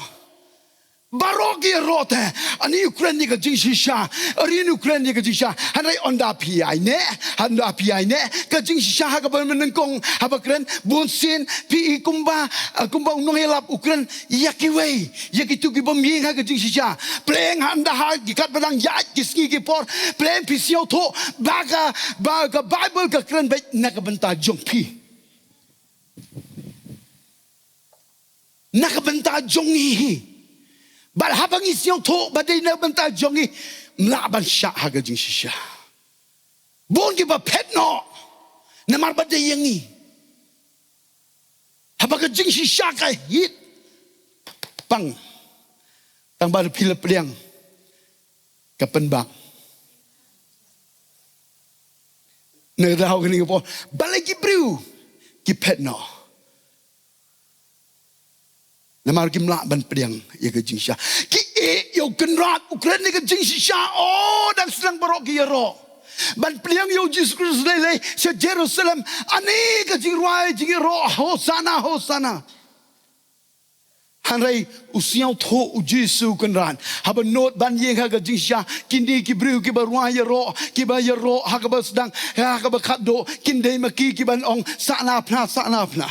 Baroh ki ïaroh te. Ani u kren ïa ka jingshisha, ani u kren ïa ka jingshisha. Hynrei ynda phi ïaineh, ynda phi ïaineh ka jingshisha ha kaba mynnyngkong, haba kren, bunsien phi i kumba, ah, kumba u nongïalap u kren ïa kiwei, ïa kito ki bym ïeng ha ka jingshisha. Pleng haba ynda ha ki katba dang ïaid ki sngi ki por, pleng phi sngewthuh ba ka, ba ka Baibl ka kren beit na ka bynta jong phi. Na ka bynta jong ngi hi. Bad haba ngi sngewthuh ba dei na ka bynta jong ngi, ym lah ban shah ha ka jingshisha. Bun kiba phet noh namar ba dei ïa ngi. Haba ka jingshisha ka hit, pang, tang ba phi la pdiang ka pynbang. Na ka daw kane ka por, balei ki briew ki phet noh? Namar kim lah ban pdiang ïa ka jingshisha. Ki ïeh ïa u Kynrad, u kren ïa ka jingshisha, oh, dang sdang baroh ki ïaroh. Ban pdiang ïa u Jisu Khrist lei lei sha Jerusalem, ani ka jingrwai jingïaroh, Hosana, Hosana. Hynrei u sngewthuh u Jisu u Kynrad, haba nud ban ïeng ha ka jingshisha, kine ki briew kiba rwai ïaroh, kiba ïaroh ha kaba sdang, ha kaba khatduh, kin dei ma ki kiban ong, sah na phna, sah na phna.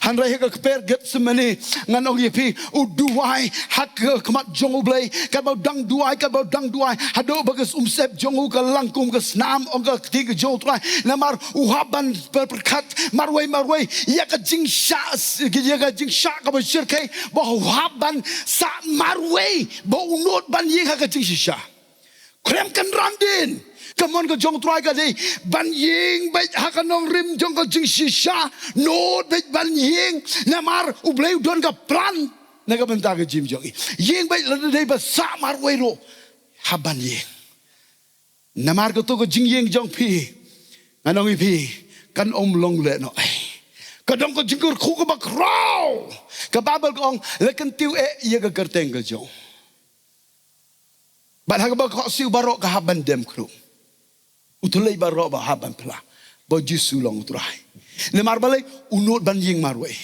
Hynrei ha ka kper Gethsemane, ngan ong ïa phi, u duwai ha ka khmat jong U Blei, katba u dang duwai, katba u dang duwai, haduh ba ka umsyep jong u ka lang kum ka snam, ong ka ktien ka jong u Trai. Namar u hap ban pyrkhat marwei marwei ïa ka jingshah, ïa ka jingshah kaba shyrkhei, ba u hap ban sah marwei, ba u nud ban ïeng ha ka jingshisha. Khlem kynran dien, ka mon ka jong u Trai ka dei ban ïeng beit ha ka nongrim jong ka jingshisha, nud beit ban ïeng, namar U Blei u don ka plan na ka bynta ka jingim jong ngi. Ïeng beit lada dei ba sah marwei ruh, hap ban ïeng. Namar kato ka jingïeng jong phi, ngan ong ïa phi, kan ym long lehnohei. Ka don ka jingkyrkhu kaba khraw. Ka Baibl ka ong, la kyntiew eh ïa ka kyrteng ka jong. Bad ha kaba khohsiew baroh ka hap ban dem khrum. U thylliej baroh ba hap ban phla ba u Jisu long u Trai. Namar balei? U nud ban ïeng marwei.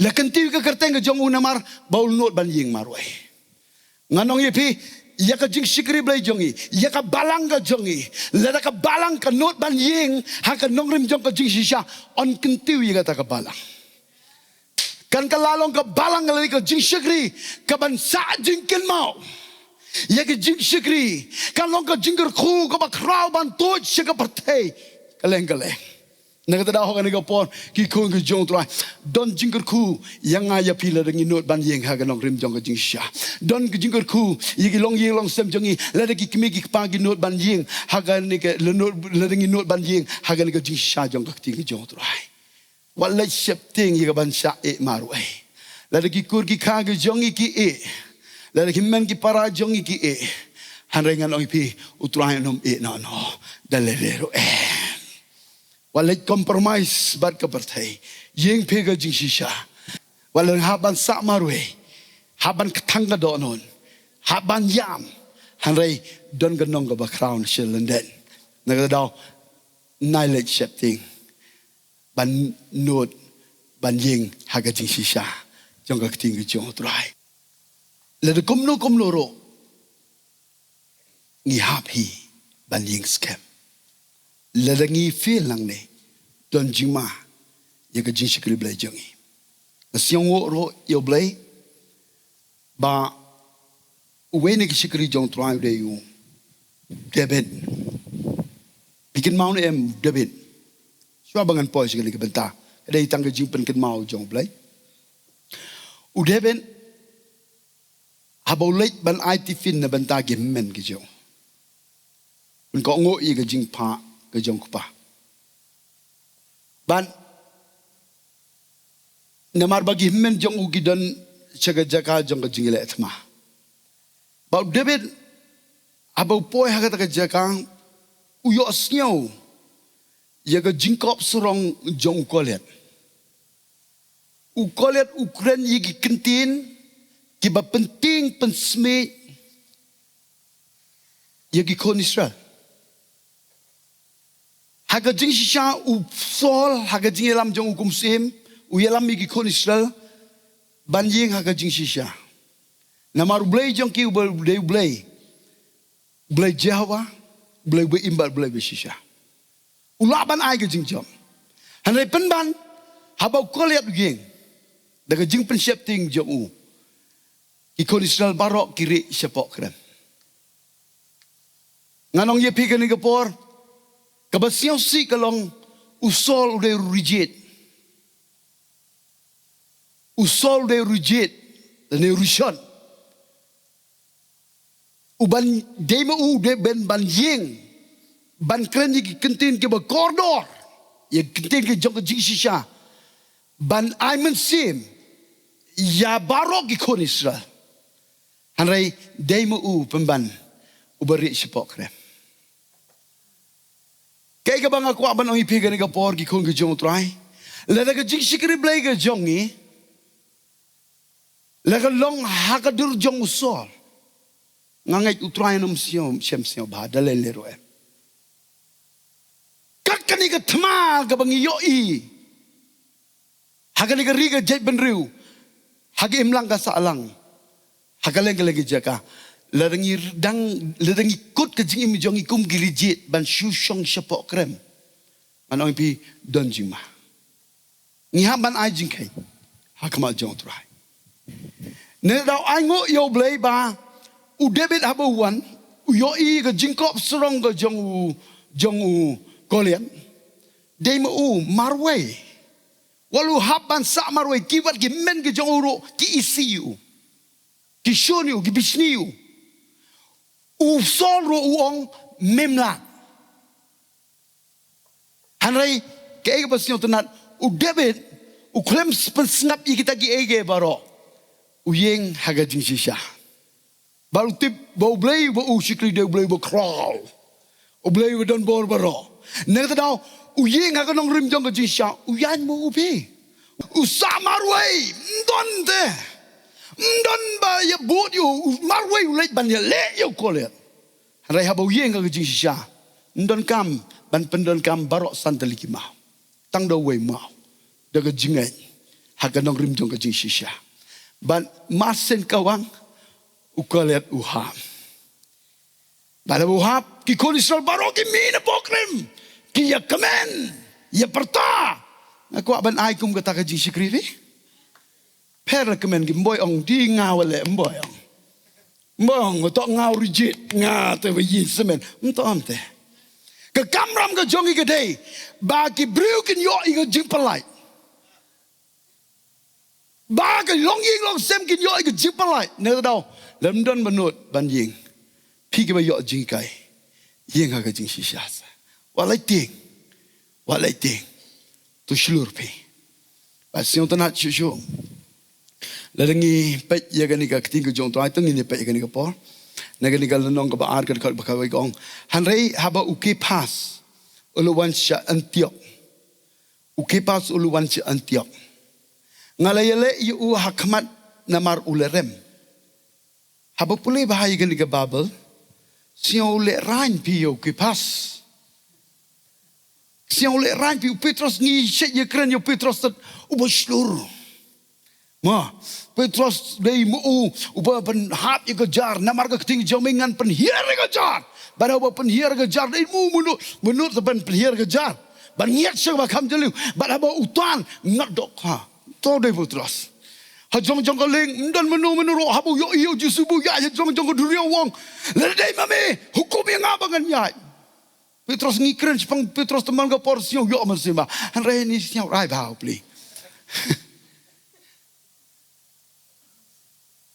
La kyntiew ka kyrteng ka jong u namar ba u nud ban ïeng marwei. Ngan ong ïa phi, ïa ka jingshakri Blei jong ngi, ïa ka balang ka jong ngi, lada ka balang ka nud ban ïeng ha ka nongrim jong ka jingshisha, yn kyntiew ïa kata ka balang. Kan kylla long ka balang lane ka jingshakri kaban sah jingkynmaw ïa ka jingshakri. Kan long ka jingkyrkhu kaba khraw ban tuid sha ka pyrthei kylleng kylleng. Na kata daw ha kane ka por, ki khun ki jong u Trai, don jingkyrkhu ïa nga ïa phi lada ngi nud ban ïeng ha ka nongrim jong ka jingshisha. Don ka jingkyrkhu ïa ki longïing longsem jong ngi lada ki kmie ki kpa ki nud ban ïeng ha kane ka, lada ngi nud ban ïeng ha kane ka jingshisha jong ka ktien ka jong u Trai. Wat leit sheptieng ïa kaban shah ïeh marwei. Lada ki kur ki kha ki jong ngi ki ïeh, lada ki hynmen ki para jong ngi ki ïeh, hynrei ngan ong ïa phi, u Trai un ym ïeh noh noh da lei lei ruh em. Wat leit compromise bad ka pyrthei. Ïeng phi ka jingshisha. Wat leit hap ban sah marwei, hap ban kthang ka dohnud, hap ban ïam. Hynrei don ka nong kaba khraw na sha lyndet. Na kata daw, nai leit sheptieng ban nud ban ïeng ha ka jingshisha jong ka ktien ka jong u Trai. Lada kumno kumno ruh, ngi hap hi ban ïeng skhem. Lada ngi fail nangne, don jingma ïa ka jingshakri Blei jong ngi. Nga sngewnguh ruh ïa U Blei ba uwei na ki shakri jong U Trai u dei u David. Phi kynmaw ne em David? Shuwa ba ngan poi sha kane ka bynta, ka dei tang ka jingpynkynmaw jong U Blei. U David, haba u leit ban ai tiffin na bynta ki hynmen ki jong u, un kohnguh ïa ka jingphah ka jong u kpa. Bad namar ba ki hynmen jong u ki don sha ka jaka jong ka jingïaleh thma. Bad u David, haba u poi ha kata ka jaka, u ïohsngew ïa ka jingkop sarong jong u Goliath. U Goliath u kren ïa ki ktien kiba pyntieng pynsmit ïa ki khun Israel. Ha ka jingshisha u Saul, ha ka jingïalam jong u kum u syiem, u ïalam ïa ki khun Israel ban ïeng ha ka jingshisha. Namar U Blei jong ki u ba, u dei U Blei, U Blei Jehobah, U Blei uba im bad U Blei uba shisha. U lah ban ai ka jingjop. Hynrei pynban, haba u Goliath u ïeng, da ka jingpynsheptieng jong u, ki khun Israel baroh ki rieh shapoh krem. Ngan ong ïa phi kane ka por, kaba sngewsih ka long, u Saul u dei u riewjied. U Saul u dei u riewjied, lane u riewshon. U ban dei ma u, u dei ban, ban ïeng ban kren ïa ki ktien kiba kordor, ïa ki ktien ki jong ka jingshisha, ban ai mynsiem ïa baroh ki khun Israel. Hynrei dei ma u pynban uba rieh shapoh krem. Kaei kaba nga kwah ban ong ïa phi kane ka por, ki khun ki jong U Trai, lada ka jingshakri Blei ka jong ngi la ka long ha ka dur jong u Saul, nga ngeit U Trai un ym sngewsih, sngewsih bha da lei lei ruh em. Kat kane ka thma kaba ngi ïohi ha kane ka ri ka jaitbynriew, ha ka imlang ka sahlang, ha kylleng kylleng ki jaka, lada ngi dang, lada ngi kut ka jingim jong ngi kum ki riewjied ban shu shong shapoh krem, ngan ong ïa phi, don jingma. Ngi hap ban ai jingkheiñ ha khmat jong U Trai. Nangta u ainguh ïa U Blei ba u David haba u wan, u ïohi ka jingkop sarong ka jong u, jong u Goliath. Dei ma u marwei. Wat la u hap ban sah marwei, ki wat ki hynmen ki jong u ruh ki isih ïa u, ki shun ïa u, ki bishni ïa u. U Saul ruh u ong, mem lah. Hynrei kaei kaba sngewtynnat, u David u khlem pynsngap ïa kita kiei kiei baroh, u ïeng ha ka jingshisha. Bad u tip ba U Blei uba u shakri u dei U Blei uba khraw, U Blei uba don bor baroh. Nangta daw u ïeng ha ka nongrim jong ka jingshisha, u ïaid ma u phi. U sah marwei, ym don te, ym don ba ïa bud ïa u, u marwei, u leit ban ïaleh ïa u Goliath. Hynrei haba u ïeng ha ka jingshisha, ym donkam ban pyndonkam baroh san tylli ki maw, tang da uwei maw, da ka jingngeit ha ka nongrim jong ka jingshisha. Bad mar shen kawang, u Goliath u hap. Bad haba u hap, ki khun Israel baroh ki mih na poh krem, ki ïa kmen, ïa pyrta. Nga kwah ban ai kum kata ka jingshakri phi. Pher la kmen ki, ym boi ong, dei nga wat leh, ym boi ong. Ym boi ong, to nga u riewjied, nga te ba ïeng smen. Ym to, ym te. Ka kamram ka jong ngi ka dei ba ki briew kin ïoh ïa ka jingpyllait. Ba ka longïing longsem kin ïoh ïa ka jingpyllait. Nangta daw, lada ym don ba nud ban ïeng, phi kiba ïoh jinghikai, ïeng ha ka jingshisha sa. Wat lait tieng, wat lait tieng. To shlur phi. Bad sngewtynnat shuh shuh, lada ngi peit ïa kane ka ktien ka jong U Trai, to ngin ïa peit ïa kane ka por. Na kane ka lynnong kaba ar, ka dkhot ba khatwei ka ong, hynrei haba u Kephas u la wan sha Antiok. U Kephas u la wan sha Antiok. Nga la ïaleh ïa u ha khmat namar u la rem. Haba pule bha ïa kane ka Baibl, sngew lehraiñ phi ïa u Kephas. Sngew lehraiñ phi, u Petros, ngi shait ïa kren ïa u Petros tad uba shlur. Ma, Petros dei ma u, uba pynhap ïa ka jar, namar ka ktien jong me ngan pynhiar ïa ka jar. Bad haba pynhiar ka jar, dei ma u mynno, mynno te ban pynhiar ka jar. Ban ngiat sha kaba kham jylliew, bad haba u tan, ngat dohkha. To dei Petros. Ha jong jong ka lieng, ym don mynno mynno ruh, haba u ïohi ïa u Jisu ba u ïaid ha jong jong ka duriaw u ong. Lada dei ma me, hukum ïa nga ba ngan ïaid. Petros ngi kren shaphang Petros tymmen ka por sngewbha ïoh mynsiem bha. Hynrei ni sngewbha rai bha u pli.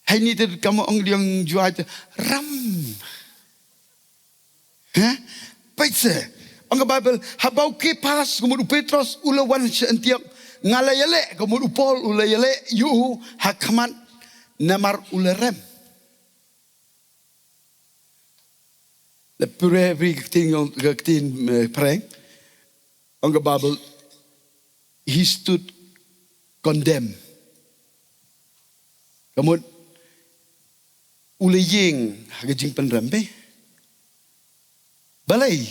Hai ni te kam ong diang juai te ram. Heh? Peit se. Ong ka Bible, haba u Kephas, ka mut u Petros, u la wan sha Antiok. Nga la ïaleh, ka mut u Paul, u la ïaleh, ïa u, ha khmat, namar u la rem. La pure every ktien, ka ktien, eh, phareng. Ong ka Bible, he stood condemned. Ka mut, u la ïeng, ha ka jingpynrem bha. Balei.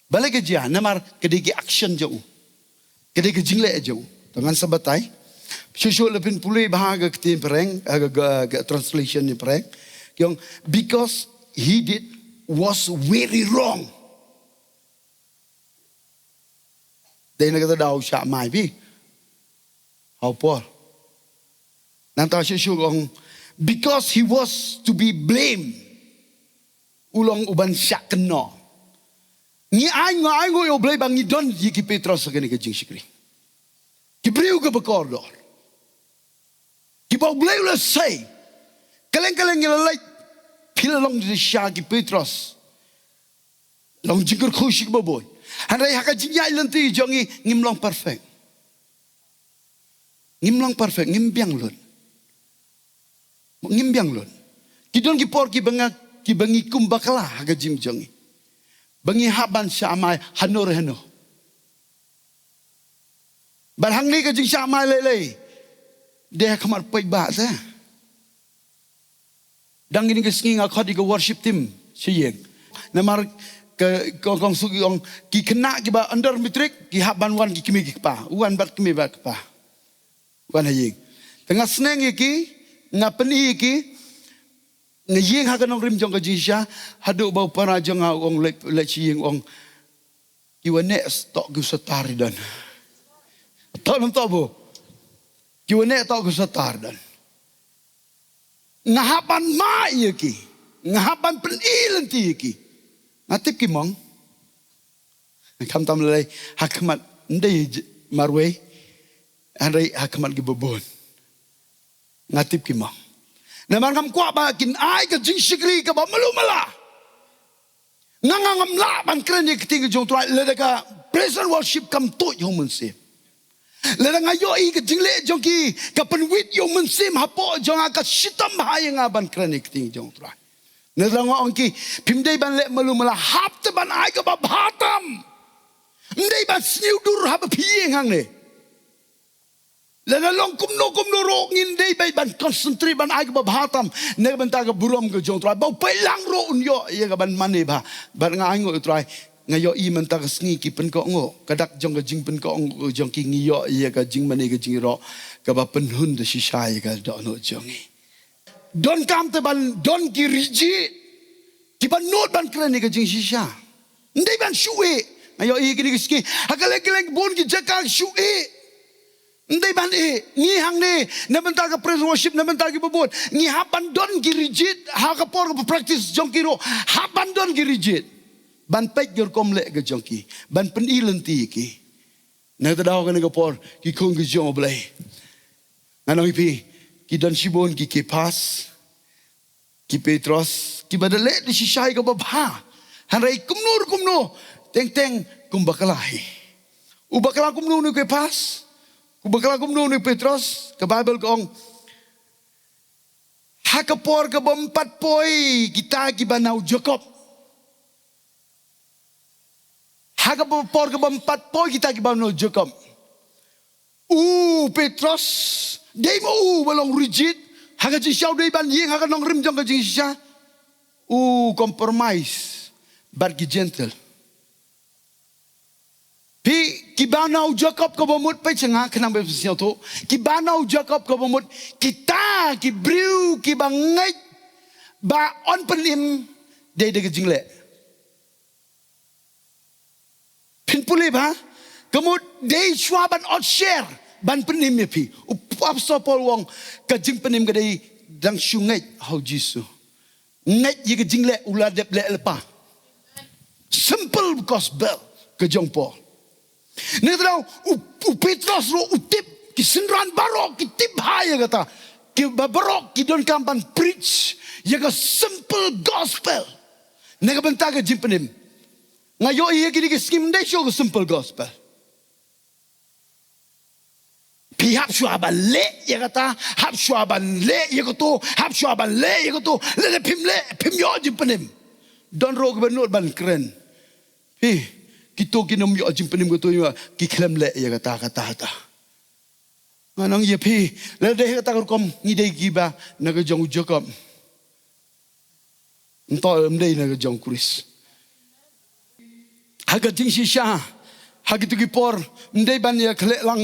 Balei ka jia, namar ka dei ki action jong u. Ka dei ka jingleh jong u. Te ngan sa batai. Shuh shuh la pynpule bha ka ktien phareng, ha ka, ka, ka translation ni phareng. Ki ong, because he did was very wrong. Dei na kata daw shah mai bha. Ha u Paul. Nangta shuh shuh ong, because he was to be blamed. U long uban shah kynnoh. Ngi ai, nga ai nguh ïa u Blei ba ngi don ïa ki Petros ha kane ka jingshakri. Ki briew kiba kordor. Kiba u Blei u la sei. Kylleng kylleng ngi la leit. Phi la long shisha ki Petros. Long jingkyrkhu sha kiba bun. Hynrei ha ka jingïaid lynti jong ngi ngim long perfect. Ngim long perfect, ngim biang lut. Ngim biang lut. Ki don ki por kiba nga, kiba ngi kum bakla ha ka jingim jong ngi. Ba ngi hap ban shah mai hano re hano. Bad hangne ka jingshah mai lei lei. Dei ha khmat paidbah te. Dang kine ki sngi nga khot ïa ka worship team sha ïing. Namar ka, ka kong suk ong ki khynnah kiba under matric ki hap ban wan ki kmie ki kpa. Wan bad kmie bad kpa. Wan ha ïing. Te nga sneng ïa ki, nga pyni ïa ki, nga ïeng ha ka nongrim jong ka jingshisha, haduh ba u para jong nga u ong leit, leit sha ïing u ong. Ki wan neh toh ki u satar i don. Toh nam toh bo. Ki wan neh toh ki u satar i don. Nga hap ban mad ïa ki. Nga hap ban pyni lynti ïa ki. Nga tip ki mong. Khamtam lei ha khmat ym dei j-, marwei. Hynrei ha khmat kiba bun. Nga tip ki mong. Namar ngam kwah ba kin ai ka jingshakri kaba malu mala. Nga nga ngam lah ban kren ïa ka ktien ka jong u Trai lada ka praise and worship kam tuid ïa u mynsiem. Lada nga ïohi ka jingleh jong ki ka pynwit ïa u mynsiem hapoh jong nga ka shitom bha ïa nga ban kren ïa ka ktien ka jong u Trai. Nangta nga ong ki phim dei ban leh malu mala hap te ban ai kaba bha tam. Ym dei ban sniew dur haba phi ïeng hangne. Lada long kumno kumno ruh ngin dei beit ban concentrate ban ai kaba bha tam na ka bynta ka burom ka jong u Trai. Ba u paidlang ruh un ïoh ïa ka ban mane bha. Bad nga ai nguh ïa u Trai. Nga ïohi mynta ka sngi ki pynkohnguh. Ka dak jong ka jingpynkohnguh jong ki ngi ïoh ïa ka jingmane ka jingïaroh. Kaba pynhun da shisha ïa ka dohnud jong ngi. Donkam te ban don ki rigid. Kiba nud ban kren ïa ka jingshisha. Ym dei ban shu ïeh. Nga ïohi kine ki sngi. Ha kylleng kylleng bun ki jaka shu ïeh. Ym dei ban ïeh. Ngi hangne. Na bynta ka praise worship. Na bynta kiba bun. Ngi hap ban don ki rigid. Ha ka por kaba practice jong ki ruh. Hap ban don ki rigid. Ban peit ki rukom leh ka jong ki. Ban pyni lynti ïa ki. Na kata daw kane ka por. Ki khun ki jong U Blei. Ngan ong ïa phi, ki don shibun ki Kephas, ki Petros, kiba da leh da shisha ïa kaba bha. Hynrei kumno kumno, teng teng kum bakla hi. U bakla kumno une u Kephas, u bakla kumno une u Petros, ka Baibl ka ong. Ha ka por kaba ym pat poi kita kiba na u Jakob. Ha ka por kaba ym pat poi kita kiba na u Jakob. U Petros, dei ma u ba long rigid, ha ka jingshisha u dei ban ïeng ha ka nongrim jong ka jingshisha. U compromise, bad ki Gentile. Phi, Kiba na u Jakob kaba mut, peit sha nga khnang ba phin sngewthuh. Kiba na u Jakob kaba mut, kita ki briew kiba ngeit ba yn pynim dei da ka jingleh. Phin pule ba, ka mut dei shuwa ban ot sher, ban pynim ïa phi. U Apostol Paul u ong, ka jingpynim ka dei dang shu ngeit ha u Jisu. Ngeit ïa ka jingleh u la dep leh lypa. Simple gospel ka jong Paul. Nangta u, u Petros ruh u tip, ki synran baroh ki tip ha ïa kata. Kiba baroh ki donkam ban preach ïa ka simple gospel. Na ka bynta ka jingpynim. Nga ïohi ïa kine ki sngi ym dei shuh ka simple gospel. Phi hap shuwa ban leh ïa kata, hap shuwa ban leh ïa kato, hap shuwa ban leh ïa kato. Lada phim leh, phim ïoh jingpynim. Don ruh kiba nud ban kren. Phi, kito kin ym ïoh jingpynim kato, ïa ki khlem leh ïa kata, kata, kata. Ngan ong ïa phi, lada dei kata ka rukom, ngi dei kiba na ka jong u Jakob. Nto ym dei na ka jong u Khrist. Ha ka jingshisha, ha kito ki por, ym dei ban ïa khleh lang,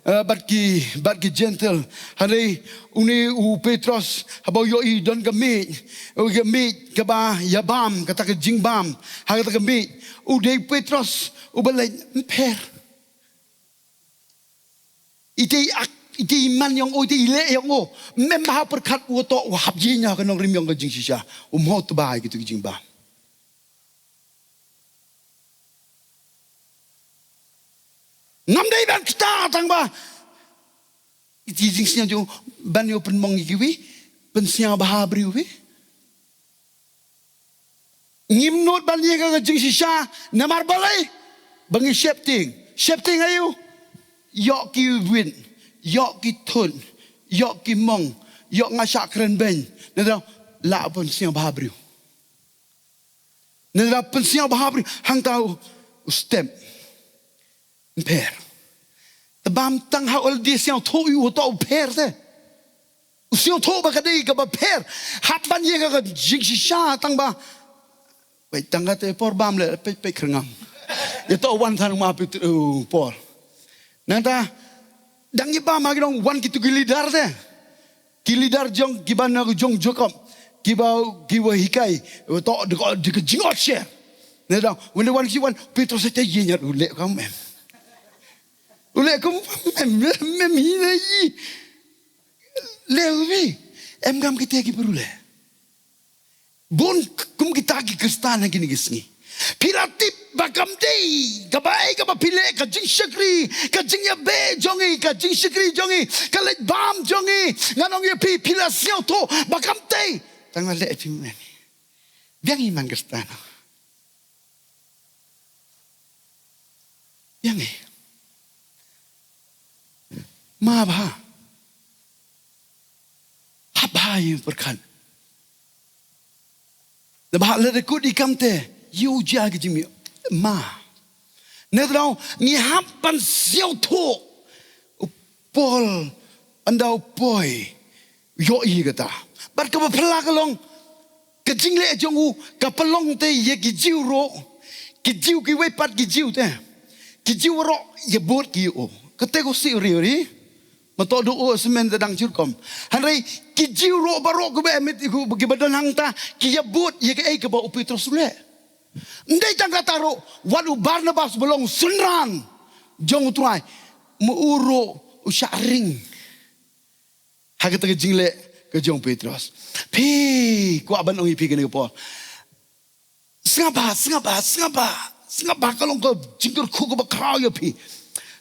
eh, bad ki, bad ki Gentile. Hynrei une u Petros, haba u ïohi don ka miej, u ka miej kaba ïa bam, kata ka jingbam, ha kata ka miej, u dei u Petros uba leit, ym pher. Ite i ak, ite i man ïong o, ite i leh ïong o. Mem bha pyrkhat u to, u hap jingïa ka nongrim ïong ka jingshisha. U mo to bai kitu ki jingbam. Ngam dei ban kta tang ba ite i jingsngewthuh ban ïoh pynmong ïa kiwi, pynsngewbha briew wi. Ngim nud ban ïa ka jingshisha, namar balei? Ba ngi sheptieng. Sheptieng aïu? Ïoh ki win, ïoh ki thun, ïoh ki mong, ïoh nga shah kren beiñ. Nada lah pynsngewbha briew. Nada pynsngewbha briew. Hangta u step. Ym pher. Te bam tang ha u leh sngewthuh ïa u to u pher te. U sngewthuh ba ka dei kaba pher. Hap ban ïa ka jingshisha tang ba. Peit tang kata por bam leh peit peit kyrngam. Ïa to wan than ma peit u por. Nangta dang ïa bam ha ki nong wan kitu ki leader te. Ki leader jong kiba na jong Jakob. Kiba kiba hikai. To de ka jingot share. Ne dang wende wan ki wan Petros te ïa nyat u leh kam em. U leh kum em em hi na yi. Leh u wi. Em kam kite ki peru leh. Bun kum kita ki Khristan ha kine ki sngi. Phi la tip ba kam dei kaba ei kaba phi leh ka jingshakri ka jingïabeh jong i ka jingshakri jong i ka leit bam jong i ngan ong ïa phi phi la sngewthuh ba kam dei. Tang la leh phi mem. Biang i man Khristan. Biang i. Ma bha. Hap bha i pyrkhat. Lada bha lada kut i kam te ïa u jia ki jingmih ma. Ne tang ngi hap ban sngewthuh. U Paul ynda u poi ïohi kata. Bad kaba phylla ka long ka jingleh jong u ka pynlong te ïa ki Jiw ruh ki Jiw kiwei pat ki Jiw te ki Jiw ruh ïa bud ki ïa u. Kata ko si uri uri. Ma to do u semen te dang jurkom. Hynrei ki Jiw ruh baroh kiba em kiba don hangta ki ïa bud ïa kaei kaba u Petros u leh. Ndei tang kata ruh wat u Barnabas ba long synran jong u Trai ma u ruh u shah ring. Ha kata ka jingleh ka jong Petros. Phi kwah ban ong ïa phi kane ka por. Sngap bha, sngap bha, sngap bha, sngap bha ka long ka jingkyrkhu kaba khraw ïa phi.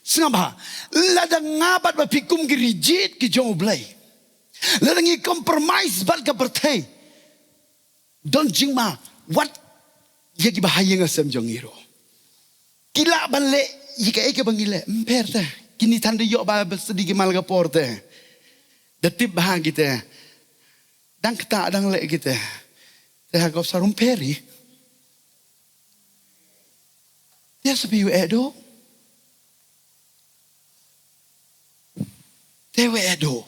Sngap bha. Lada nga bad ba phi kum ki rijit ki jong u Blei. Lada ngi compromise bad ka pyrthei. Don jingma wat ïa kiba ha ïing ha sem jong ngi ruh. Ki lah ban leh ïa kaei kaba ngi leh ym pher te. Kine than da ïoh Bible study ki man la ka por te. Da tip bha ki te. Dang kata dang leh ki te. Te ha ka sar ym pher i. Te sa phi u eh do. Te u eh do.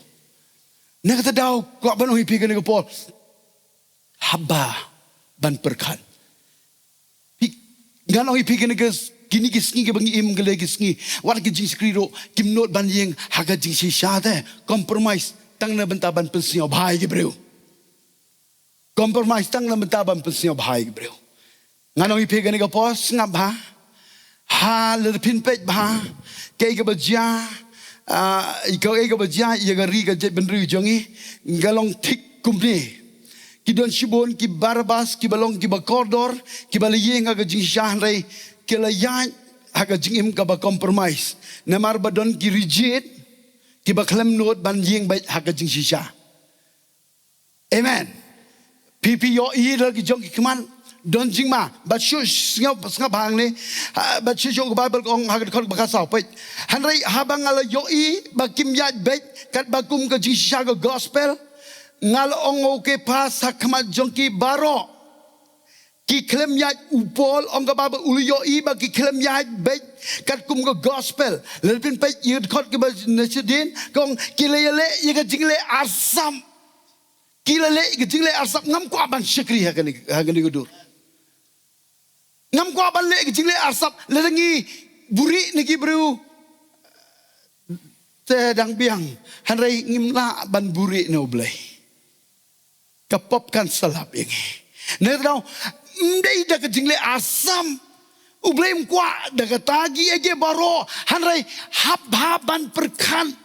Na kata daw kwah ban ong ïa phi kane ka por. Haba ban pyrkhat. Phi ngan ong ïa phi kane ka Kine ki sngi kiba ngi im, kine ki sngi, wat ki jingshakri ruh kim nud ban ïeng ha ka jingshisha te. Compromise tang na bynta ban pynsngewbha ïa ki briew. Compromise tang na bynta ban pynsngewbha ïa ki briew. Ngan ong ïa phi kane ka por, sngap bha. Ha, lada phin peit bha kaei kaba jia, ah, kaei kaba jia ïa ka ri ka jaitbynriew jong ngi, ka long thik kumne. Ki don shibun ki Barabas kiba long kiba kordor, kiba la ïeng ha ka jingshisha, hynrei ki la ïaid ha ka jingim kaba compromise. Namar ba don ki rigid kiba khlem nud ban ïeng beit ha ka jingshisha. Amen. Phi, phi ïohi da ki jong ki khmat, don jingma. Bad shu sngap, sngap hangne. Ha, bad shu jong ka Baibl ka ong ha ka dkhot ba khatsaw, peit. Hynrei haba nga la ïohi ba kim ïaid beit katba kum ka jingshisha ka gospel, nga la ong, okay, pass ha khmat jong ki baroh. Ki khlem ïaid, u Paul ong ka Baibl u la ïohi ba ki khlem ïaid beit katkum ka gospel. Lada phin peit ïa ka dkhot kaba na shadien, ka ong ki la ïaleh ïa ka jingleh arsap. Ki la leh ïa ka jingleh arsap, ngam kwah ban shakri ha kane, ha kane ka dur. Ngam kwah ban leh ïa ka jingleh arsap, lada ngi buhrieh na ki briew te dang biang, hynrei ngim lah ban buhrieh na U Blei. Ka pop kan sa lap ïa ngi. Nangta daw, ym dei da ka jingleh arsap. U Blei um kwah da kata, kiei kiei baroh, hynrei hap, hap ban pyrkhat.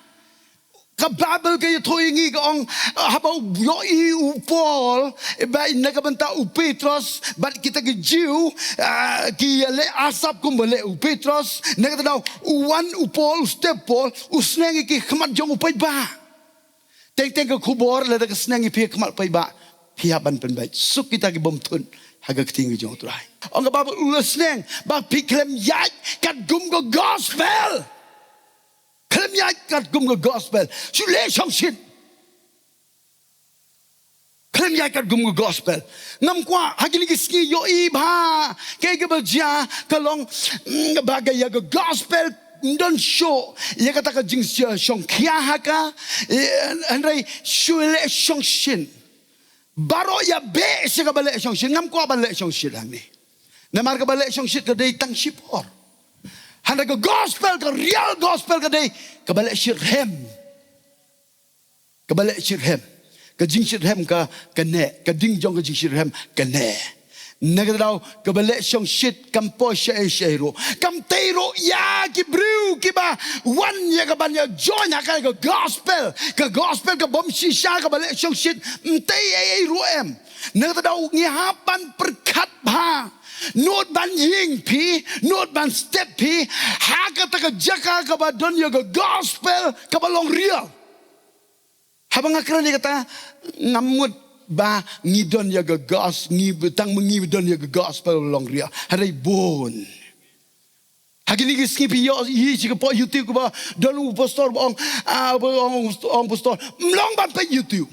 Ka Baibl ka ïathuh ïa ngi, ka ong, haba u ïohi u Paul ba na ka bynta u Petros bad kita ki Jiw, ah, ki ïaleh arsap kumba leh u Petros, nangta daw u wan u Paul, u step Paul, u sneng ïa ki khmat jong u paidbah. Teng teng ka khubor lada ka sneng ïa phi ha khmat paidbah, phi hap ban pynbeit. Suk kita ki bym thut ha ka ktien ka jong U Trai. Ong ka Baibl u la sneng ba phi khlem ïaid katkum ka gospel. Khlem ïaid katkum ka gospel. Shu leh shongshit. Khlem ïaid katkum ka gospel. Ngam kwah ha kine ki sngi ïohi bha kaei kaba jia, ka long, mm, ba ka ïa ka gospel ym don shuh ïa kata ka jingshongkhia ha ka, eh, hynrei shu leh shongshit. Baroh ïa beh sha kaba leh shongshit, ngam kwah ban leh shongshit hangne. Namar kaba leh shongshit ka dei tang shipor. Hynrei ka gospel, ka real gospel ka dei kaba leh shitrhem. Kaba leh shitrhem. Ka jingshitrhem ka, ka neh. Ka ding jong ka jingshitrhem ka neh. Nangta daw, kaba leh shongshit kam poi shaei shaei ruh. Kam tei ruh ïa ki briew kiba wan ïa ka ban ïa join ha ka gospel. Ka gospel ka bym shisha, kaba leh shongshit ym tei ei ei ruh em. Nangta daw ngi hap ban pyrkhat bha. Nud ban ïeng phi, nud ban step phi ha kata ka jaka kaba don ïa ka gospel kaba long real. Haba nga kren ïa kata, ngam mut ba ngi don ïa ka gos-, ngi tang ma ngi don ïa ka gospel long real. Hynrei bun. Ha kine ki sngi phi ïohi sha ka por YouTube kaba don u pastor ba ong, ah, ba ong, ong pastor, ym long ban peit YouTube.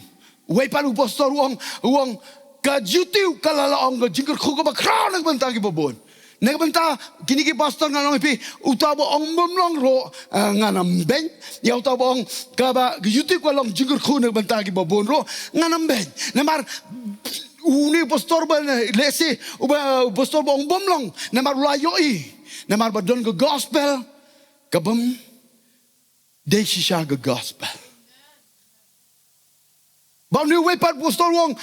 Wei pat u pastor u ong, u ong ka YouTube ka la la ong ka jingkyrkhu kaba khraw na ka bynta kiba bun. Na ka bynta kine ki pastor ngan ong ïa phi, uta ba ong bym long ruh, ah, ngan ym beiñ. Ïa uta ba ong kaba ka YouTube ka long jingkyrkhu na ka bynta kiba bun ruh, ngan ym beiñ. Namar une u pastor ba lehse, uba, u pastor ba ong bym long, namar u la ïohi. Namar ba don ka gospel ka bym dei shisha ka gospel. Ba une uwei pat u pastor u ong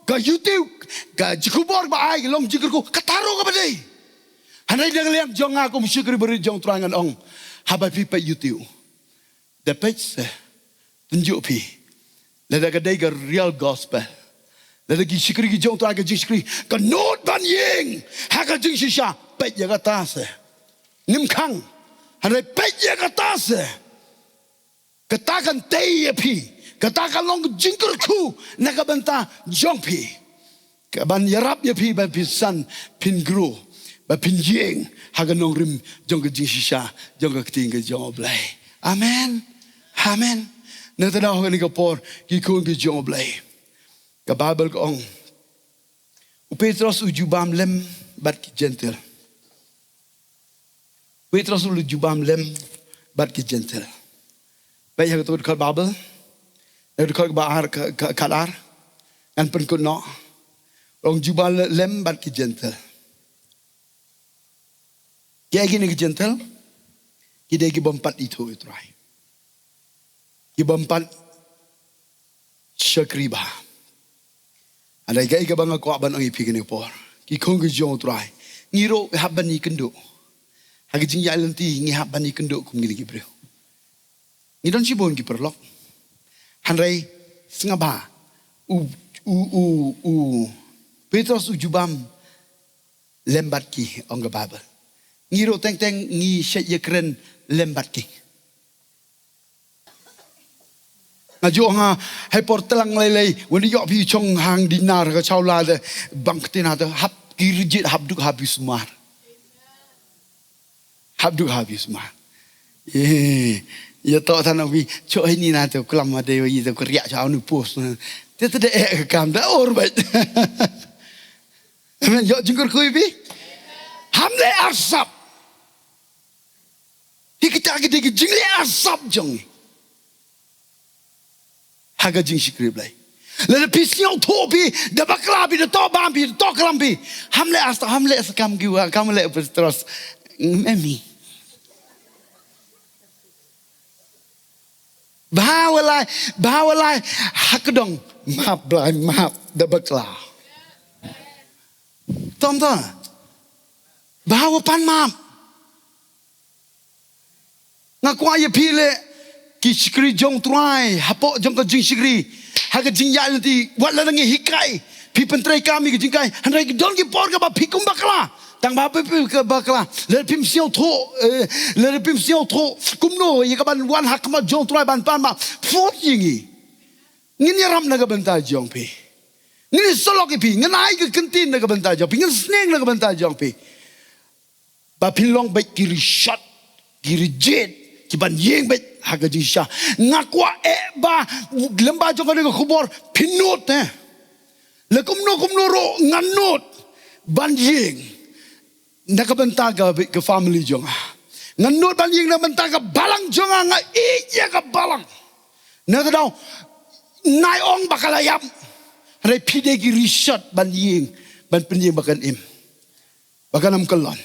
ka YouTube, ka jingkhubor ba ai ka long jingkyrkhu, kata ruh kaba dei. Hynrei na ka liang jong nga kum u shakri barit jong U Trai ngan ong, haba phi peit YouTube, da peit se, tynjuh phi. Lada ka dei ka real gospel, lada ki shakri ki jong U Trai ka jingshakri ka nud ban ïeng ha ka jingshisha, peit ïa kata se. Ngim khang. Hynrei peit ïa kata se. Kata kan tei ïa phi. Kata kan long jingkyrkhu na ka bynta jong phi. Ka ban ïarap ïa phi ba phin san, phin grow, ba phin ïeng ha ka nongrim jong ka jingshisha jong ka ktien ka jong U Blei. Amen. Amen. Nangta daw ha kane ka por, ki khun ki jong U Blei, ka Baibl ka ong, u Petros u ju bam lem bad ki Jentil. Petros u ju bam lem bad ki Jentil. Peit ha kato ka dkhot Baibl, ha ka dkhot kaba ar, ka, ka, khatar. Ngan pynkut noh. U ju bam lem bad ki Jentil. Ki aïu kine ki Gentile? Ki dei ki bym pat ithuh ïa u Trai. Ki bym pat shakri bha. Hynrei kaei kaba nga kwah ban ong ïa phi kane ka por, ki khun ki jong u Trai, ngi ruh hap ban ïakynduh. Ha ka jingïaid lynti ngi hap ban ïakynduh kum kine ki briew. Ngi don shibun ki paralok. Hynrei sngap bha, u, u, u, u Petros u jubab lem bad ki, ong ka Baibl. Ngi ruh teng teng ngi shait ïakren lem bad ki. Nga ju ong ha, ha i por tlang lei lei, wan ïoh phi chong hang dinar ka chawla de, bang kti na de, hap ki reject, hap duk hap i sumar. Hap duk hap i sumar. Eh, ïa to than ong phi, cho hi ni na to klam ma de, ïa to kriah cho anu pos. Te te de eh kam da or bait. Amen. Ïoh jingkyrkhu ïa phi. Ham leh arsap. Hi kita ki dei ki jingleh arsap jong ngi. Ha ka jingshakri Blei. Lada phi sngewthuh phi da bakla phi, da to bam phi, da to klam phi, ham leh arsap, ham leh skam ki wa, kam leh Petros. Em i. Bha walai, bha walai, ha ka dong, map Blei, map da bakla. Tom tom. Bha wa pan map. Nga kwah ïa phi leh ki shakri jong u Trai, hapoh jong ka jingshakri, ha ka jingïaid lynti, wat la ngi hikai, phi pyntreikam ïa ka jinghikai, hynrei don ki por kaba phi kum bakla. Tang ba phi, phi ka bakla. Lada phim sngewthuh, eh, lada phim sngewthuh kumno ïa kaban wan ha khmat jong u Trai ban pan map, phut ïa ngi. Ngin ïarap na ka bynta jong phi. Ngin ïasyllok ïa phi, ngin ai ka kyntien na ka bynta jong phi, ngin sneng na ka bynta jong phi. Ba phin long beit ki rishot, ki reject, ki ban ïeng beit ha ka jingshisha. Nga kwah eh ba lem ba jong kane ka khubor phin nud, eh. La kumno kumno ruh ngan nud ban ïeng na ka bynta ka, ka family jong nga. Ngan nud ban ïeng na ka bynta ka balang jong nga, nga ïeit ïa ka balang. Na ka daw, nai ong ba ka la ïap. Hynrei phi dei ki rishot ban ïeng, ban pynïeng ba kan im, ba kan ym kyllon.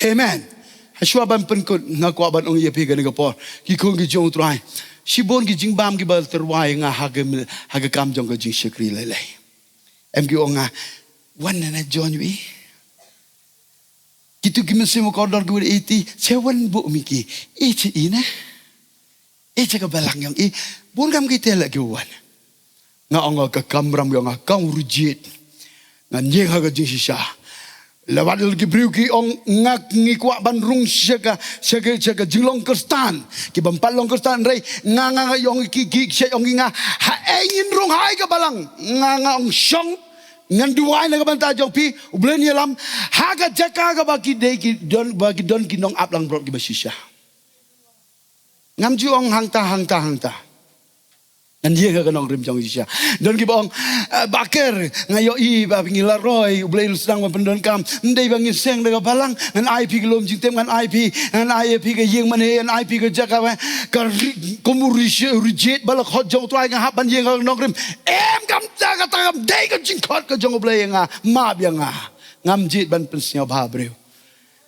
Amen. Hashwa ban pynkut, nga kwah ban ong ïa phi kane ka por, ki khun ki jong u Trai, shibun ki jingbam kiba tyrwa ïa nga ha ka, ha ka kam jong ka jingshakri lei lei. Em ki ong nga, wan na na join wi. Kitu ki mynsiem kordor ki wan iti, che wan bu mi ki, iti ina. Eh, cha ka balang yong i, bun kam ki te la ki wan. Nga ong ka kamram yong nga, kam reject. Ngan ïeng ha ka jingshisha. Lawat lel ki briew ki ong nga, ngi kwah ban rung sha ka, sha ka, sha ka jinglong Khristan. Ki bym pat long Khristan rei, nga, nga, nga ong ki, ki, sha ong nga, ha ei ngin rung ha ei ka balang. Nga, nga ong shong, ngan duwai na ka bynta jong phi, U Blei un ïalam, ha ka jaka kaba ki dei ki don, ba ki don ki nongap langbrot kiba shisha. Ngam ju ong hangta, hangta, hangta. Ngan ïeng ha ka nongrim jong Isha. Don kiba ong, eh, Baker, nga ïohi ba ngi la roi, U Blei un sdang ban pyndonkam. Ym dei ba ngin seng da ka balang, ngan ai phi ka lum jingtip, ngan ai phi, ngan ai phi ka ïing mane, ngan ai phi ka jaka ba, ka ri-, kum u ri-, reject ba la khot jong U Trai nga hap ban ïeng ha ka nongrim. Em kam ta ka ta kam dei ka jingkhot ka jong U Blei ïa nga, map ïa nga. Ngam jied ban pynsngewbha briew.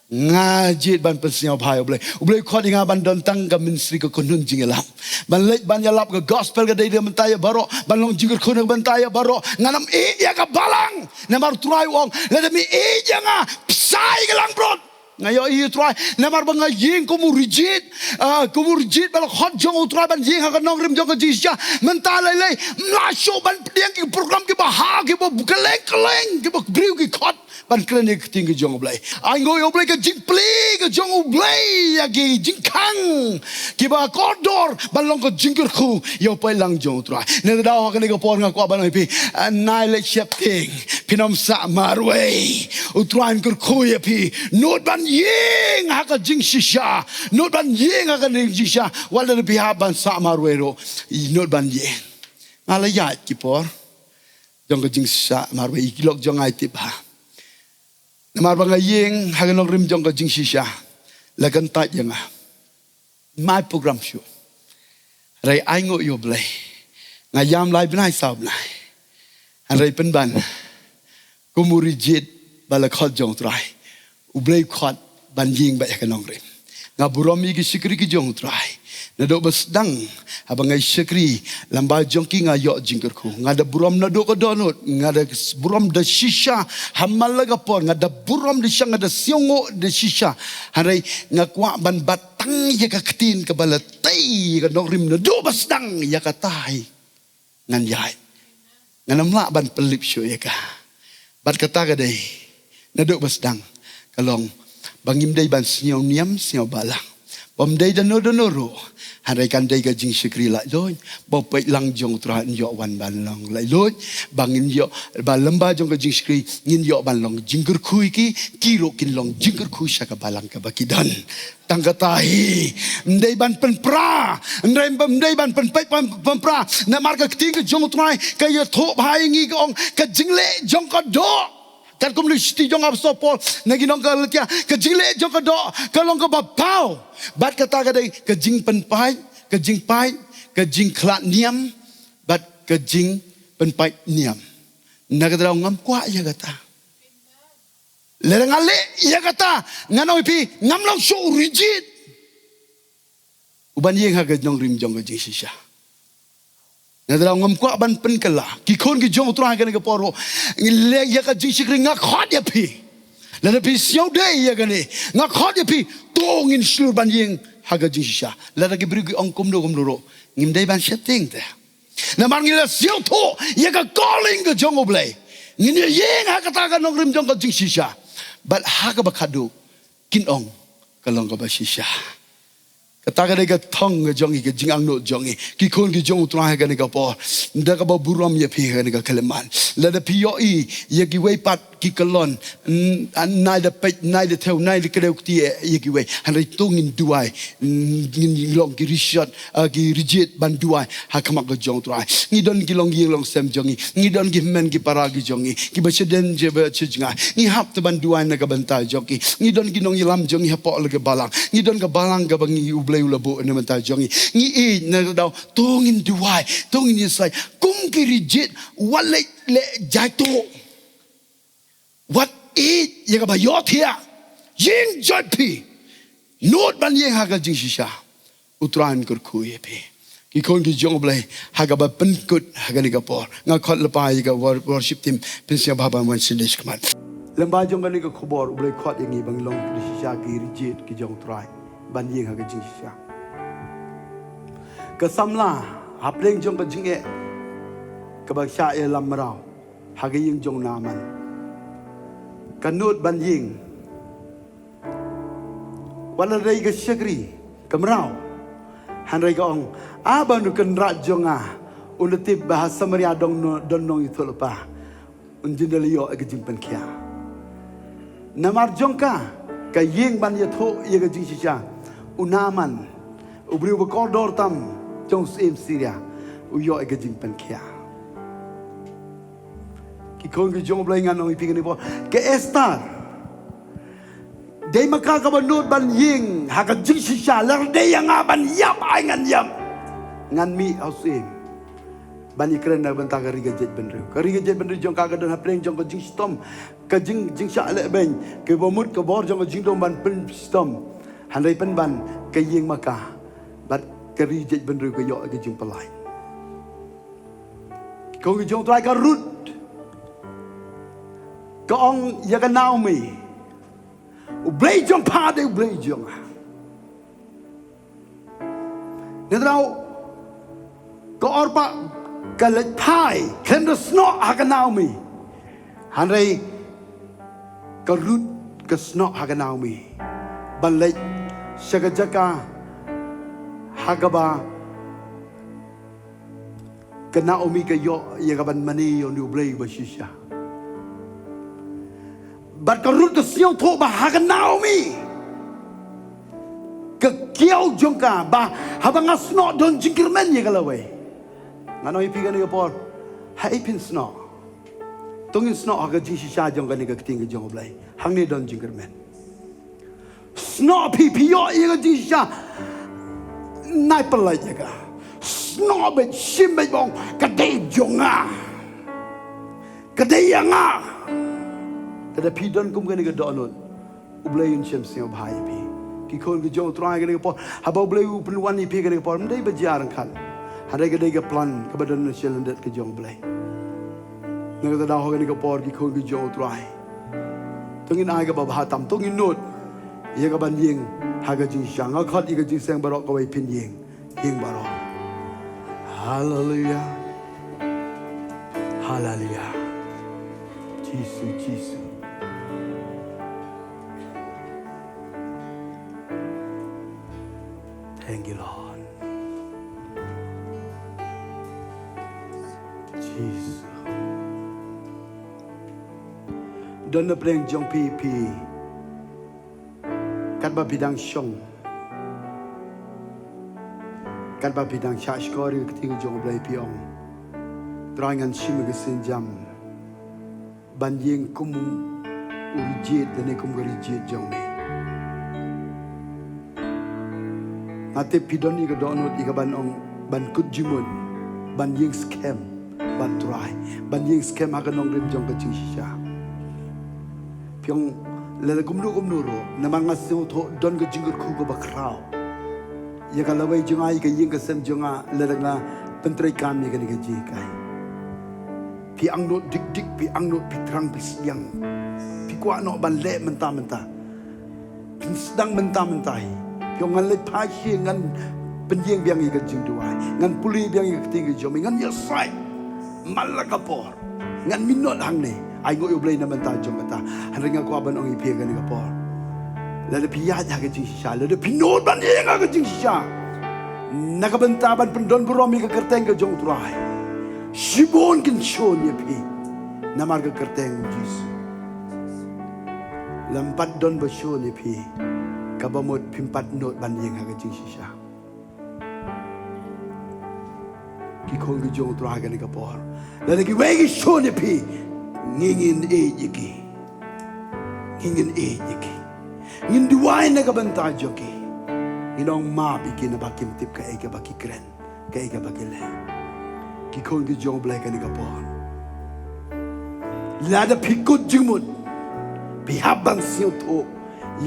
Nga jied ban pynsngewbha ïa U Blei. U Blei u khot ïa nga ban don tang ka ministry ka kynhun jingïalam. Ban leit ban ïalap ka gospel ka dei da ka bynta ïa baroh. Ban long jingkyrkhu na ka bynta ïa baroh. Ngan ym ïeit ïa ka balang. Namar U Trai u ong, lada me ïeit ïa nga, bsa ïa ka langbrot. Nga ïohi U Trai. Namar ba nga ïeng kum u reject. Ah, kum u reject ba la khot jong U Trai ban ïeng ha ka nongrim jong ka jingshisha. Mynta lei lei. Ym lah shuh ban pdiang ki program kiba ha, kiba kylleng kylleng, kiba briew ki khot ban kren ïa ka ktien ka jong U Blei. Ai nguh ïa U Blei ka jingplie ka jong U Blei ïa ki jingkhang kiba kordor ban long ka jingkyrkhu ïa u paidlang jong U Trai. Nangta daw ha kane ka por nga kwah ban ong ïa phi, ah, nai leit sheptieng, phin ym sah marwei. U Trai un kyrkhu ïa phi. Nud ban ïeng ha ka jingshisha. Nud ban ïeng ha ka jingshisha. Wat la phi hap ban sah marwei ruh, nud ban ïeng. Nga la ïaid ki por jong ka jingshisha marwei, ki lok jong nga i tip bha. Namar ba nga ïeng ha ka nongrim jong ka jingshisha, la kyntait ïa nga. Ym ai program shuh. Hynrei ai nguh ïa U Blei, nga ïam lai bnai saw bnai. Hynrei pynban, kum u reject ba la khot jong U Trai, U Blei u khot ban ïeng bad ïa ka nongrim. Nga burom ïa ki shakri ki jong U Trai. Naduh ba sdang haba nga shakri lyngba jong ki nga ïoh jingkyrkhu. Nga da burom naduh ka dohnud, nga da burom da shisha ha man la ka por, nga da burom da shisha, nga da sngewnguh da shisha. Hynrei nga kwah ban bat tang ïa ka ktien kaba la tei ïa ka nongrim naduh ba sdang ïa kata hi. Ngan ïaid. Ngan ym lah ban pynlip shuh ïa ka. Bad kata ka dei, naduh ba sdang ka long ba ngim dei ban sngewniam sngewbha lang. Bym dei da no da no ruh. Hynrei kan dei ka jingshakri laitluid. Ba u paidlang jong U Trai un ïoh wan ban long laitluid. Ba ngin ïoh, ba lyngba jong ka jingshakri ngin ïoh ban long jingkyrkhu ïa ki, ki ruh kin long jingkyrkhu sha ka balang kaba ki don. Tang kata hi, ym dei ban pynpra, ym dei, ym dei ban pynpeit, pyn-, pynpra. Namar ka ktien ka jong U Trai ka ïathuh bha ïa ngi, ka ong ka jingleh jong ka doh. Katkum u lynti jong u Apostol Paul na ki nong Galatia, ka jingleh jong ka doh ka long kaba paw. Bad kata ka dei ka jingpynpait, ka jingpait, ka jingkhlad niam, bad ka jingpynpait niam. Na kata daw ngam kwah ïa kata. Lada nga leh ïa kata, ngan ong ïa phi, ngam long shuh u rigid uban ïeng ha ka nongrim jong ka jingshisha. Na kata daw ngam kwah ban pynkylla. Ki khun ki jong U Trai ha kane ka por ruh, ngi leh ïa ka jingshakri, nga khot ïa phi. Lada phi sngew dei ïa kane, nga khot ïa phi, to ngin shlur ban ïeng ha ka jingshisha. Lada ki briew ki ong kumno kumno ruh, ngim dei ban sheptieng te. Namar ngi la sngewthuh ïa ka calling ka jong U Blei. Ngin ïa ïeng ha kata ka nongrim jong ka jingshisha. Bad ha kaba khadduh kin ong ka long kaba shisha. Kata ka dei ka thong ka jong ngi, ka jingangnud jong ngi. Ki khun ki jong U Trai ha kane ka por, da kaba burom ïa phi ha kane ka khyllipmat. Lada phi ïohi ïa kiwei pat ki kyllon, n-, nai da peit, nai da thew, nai da kdew kti ïa kiwei. Hynrei to ngin duwai, n-, ngin long ki rigid, ah, ki rigid ban duwai ha khmat ka jong U Trai. Ngi don ki longïing longsem jong ngi, ngi don ki hynmen ki para ki jong ngi, kiba shadien kiba shajngai. Ngi hap te ban duwai na ka bynta jong ki. Ngi don ki nongïalam jong ngi hapoh la ka balang. Ngi don ka balang kaba ngi, U Blei u la buh na ka bynta jong ngi. Ngi ïeit na ka daw, to ngin duwai, to ngin ïasaid kum ki rigid. Wat leh, leh jaituh. Wat ïeit ïa kaba ïohthiah. Ïeng joit phi. Nud ban ïeng ha ka jingshisha. U Trai un kyrkhu ïa phi. Ki khun ki jong U Blei, ha kaba pynkut ha kane ka por, nga khot lypa ïa ka wor-, worship team, pynsngewbha ban wan sha khmat. Lyngba jong kane ka khubor U Blei khot ïa ngi ba ngin long ki shisha, ki rigid ki jong U Trai ban ïeng ha ka jingshisha. Ka samla hapdeng jong ka jingeh kaba shah ïalam mraw ha ka ïing jong u Naaman, ka nud ban ïeng. Wat la dei ka shakri ka mraw, hynrei ka ong, ah, ba u kynrad jong nga un da tip ba ha Samaria don no-, don nongïathuhlypa, un jin da la ïoh ïa ka jingpynkhiah. Namar jong ka, ka ïeng ban ïathuh ïa ka jingshisha, u Naaman, u briew ba kordor tam jong u syiem Syria, u ïoh ïa ka jingpynkhiah. Ki khun ki jong U Blei, ngan ong ïa phi kane ka por, ka Esther, dei ma ka kaba nud ban ïeng ha ka jingshisha. Lada dei ïa nga ban ïap, ai ngan ïap, ngan mih ha u syiem ban ïakren na ka bynta ka ri ka jaitbynriew. Ka ri ka jaitbynriew jong ka ka don hapdeng jong ka jingshitom, ka jing, jingshah lehbeiñ, kaba mut ka bor jong ka jingdum ban pynshitom. Hynrei pynban ka ïeng ma ka, bad ka ri jaitbynriew ka ïoh ïa ka jingpyllait. Ka ong ka jong U Trai, ka Ruth, ka ong ïa ka Naomi, U Blei jong pha dei U Blei jong nga. Nangta ka Orpah ka leit phai, khlem da snoh ha ka Naomi. Hynrei ka Ruth ka snoh ha ka Naomi ban leit sha ka jaka ha kaba ka Naomi ka ïoh ïa ka ban mane ïa une U Blei ba shisha. Bad ka Ruth ka sngewthuh ba ha ka Naomi ka kiaw jong ka, ba haba nga snoh don jingkyrmen ïa ka lawei. Ngan ong ïa phi kane ka por, haei phin snoh? To ngin snoh ha ka jingshisha jong kane ka ktien ka jong U Blei. Hangne don jingkyrmen. Snoh phi, phi ïoh ïa ka jingshisha. Nai pyllait ïa ka. Snoh beit, shim beit, ba ong ka dei jong nga, ka dei ïa nga. Lada phi don kum kane ka dohnud, U Blei un shem sngewbha ïa phi. Ki khun ki jong U Trai kane ka por, haba U Blei u pynwan ïa phi kane ka por, ym dei ba jia ryngkat. Hynrei ka dei ka plan kaba don na shalyndet ka jong U Blei. Na kata daw ha kane ka por ki khun ki jong U Trai, to ngin ai kaba bha tam, to ngin nud ïa kaban ïeng ha ka jingshisha. Nga khot ïa ka jingseng baroh kawei phin ïeng. Ïeng baroh. Haleluya. Haleluya. Jisu, Jisu. Thank you, Lord. Jisu. Don na pdeng jong phi, phi katba phi dang shong, katba phi dang shah shkor ïa ka ktien jong U Blei, phi ong, Trai, ngan shim ïa ka sienjam ban ïeng kum u rijied lane kum ka rijied jong me. Nga tip phi don ïa ka dohnud ïa kaban ong, ban kut jingmut, ban ïeng skhem bad Trai, ban ïeng skhem ha ka nongrim jong ka jingshisha. Phi ong, lada kumno kumno ruh, namar nga sngewthuh don ka jingkyrkhu kaba khraw ïa ka lawei jong nga, ïa ka ïing ka sem jong nga, lada nga pyntreikam ïa kane ka jinghikai. Phi angnud dik dik, phi angnud, phi thrang, phi sdiang, phi kwah noh ban leh mynta mynta. Phin sdang mynta mynta hi. Phi ong, ngan leit phai sha, ngan pynïeng biang ïa ka jingduwai, ngan pule biang ïa ka ktien ka jong me, ngan ïasaid man la ka por, ngan minot hangne. Ai nguh ïa U Blei na bynta jong kata. Hynrei nga kwah ban ong ïa phi ha kane ka por, lada phi ïaid ha ka jingshisha, lada phi nud ban ïeng ha ka jingshisha, na ka bynta ban pyndonburom ïa ka kyrteng ka jong U Trai, shibun kin shun ïa phi namar ka kyrteng U Jisu. Lym pat don ba shun ïa phi, kaba mut phim pat nud ban ïeng ha ka jingshisha. Ki khun ki jong U Trai ha kane ka por, lada kiwei ki shun ïa phi, ngi ngin ïeit ïa ki. Ngi ngin ïeit ïa ki. Ngin duwai na ka bynta jong ki. Ngin ong map ïa ki naba kim tip kaei kaba ki kren, kaei kaba ki leh. Ki khun ki jong U Blei ha kane ka por, lada phi kut jingmut, phi hap ban sngewthuh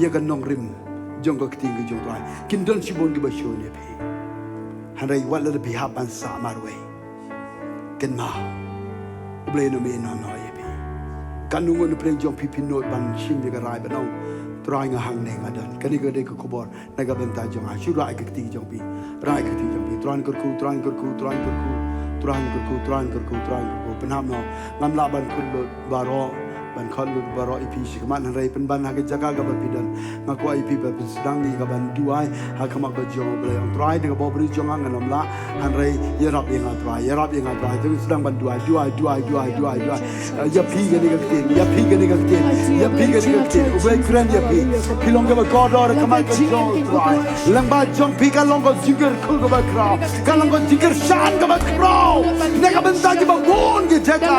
ïa ka nongrim jong ka ktien ka jong U Trai. Kin don shibun kiba shun ïa phi. Hynrei wat lada phi hap ban sah marwei, kynmaw, U Blei un ïehnoh noh ïa phi. Katno ngut na pdeng jong phi phi nud ban shim ïa ka rai ban ong, Trai, nga hangne nga don. Kane ka dei ka khubor na ka bynta jong nga. Shu rah ïa ka kti jong phi. Rah ïa ka kti jong phi. Trai, nga kyrkhu, Trai, nga kyrkhu, Trai, nga kyrkhu. Trai, nga kyrkhu, Trai, nga kyrkhu, Trai, nga kyrkhu. Pynhap noh. Ngam lah ban khot lut baroh, ban khot lut baroh ïa phi shi khmat, hynrei pynban ha ka jaka kaba phi don. Nga kwah ïa phi ba phin sdang ïa kaban duwai ha khmat ka jong U Blei. Ong, Trai, da ka bor bri jong nga ngan ym lah. Hynrei ïarap ïa nga Trai, ïarap ïa nga Trai. To ngin sdang ban duwai, duwai, duwai, duwai, duwai, duwai. Eh, ïa phi kane ka ktien, ïa phi kane ka ktien, ïa phi kane ka ktien. U Blei kren ïa phi. Phi long kaba kordor ha khmat ka jong U Trai. Lyngba jong phi ka long ka jingkyrkhu kaba khraw, ka long ka jingkyrshan kaba khraw na ka bynta kiba bun ki jaka.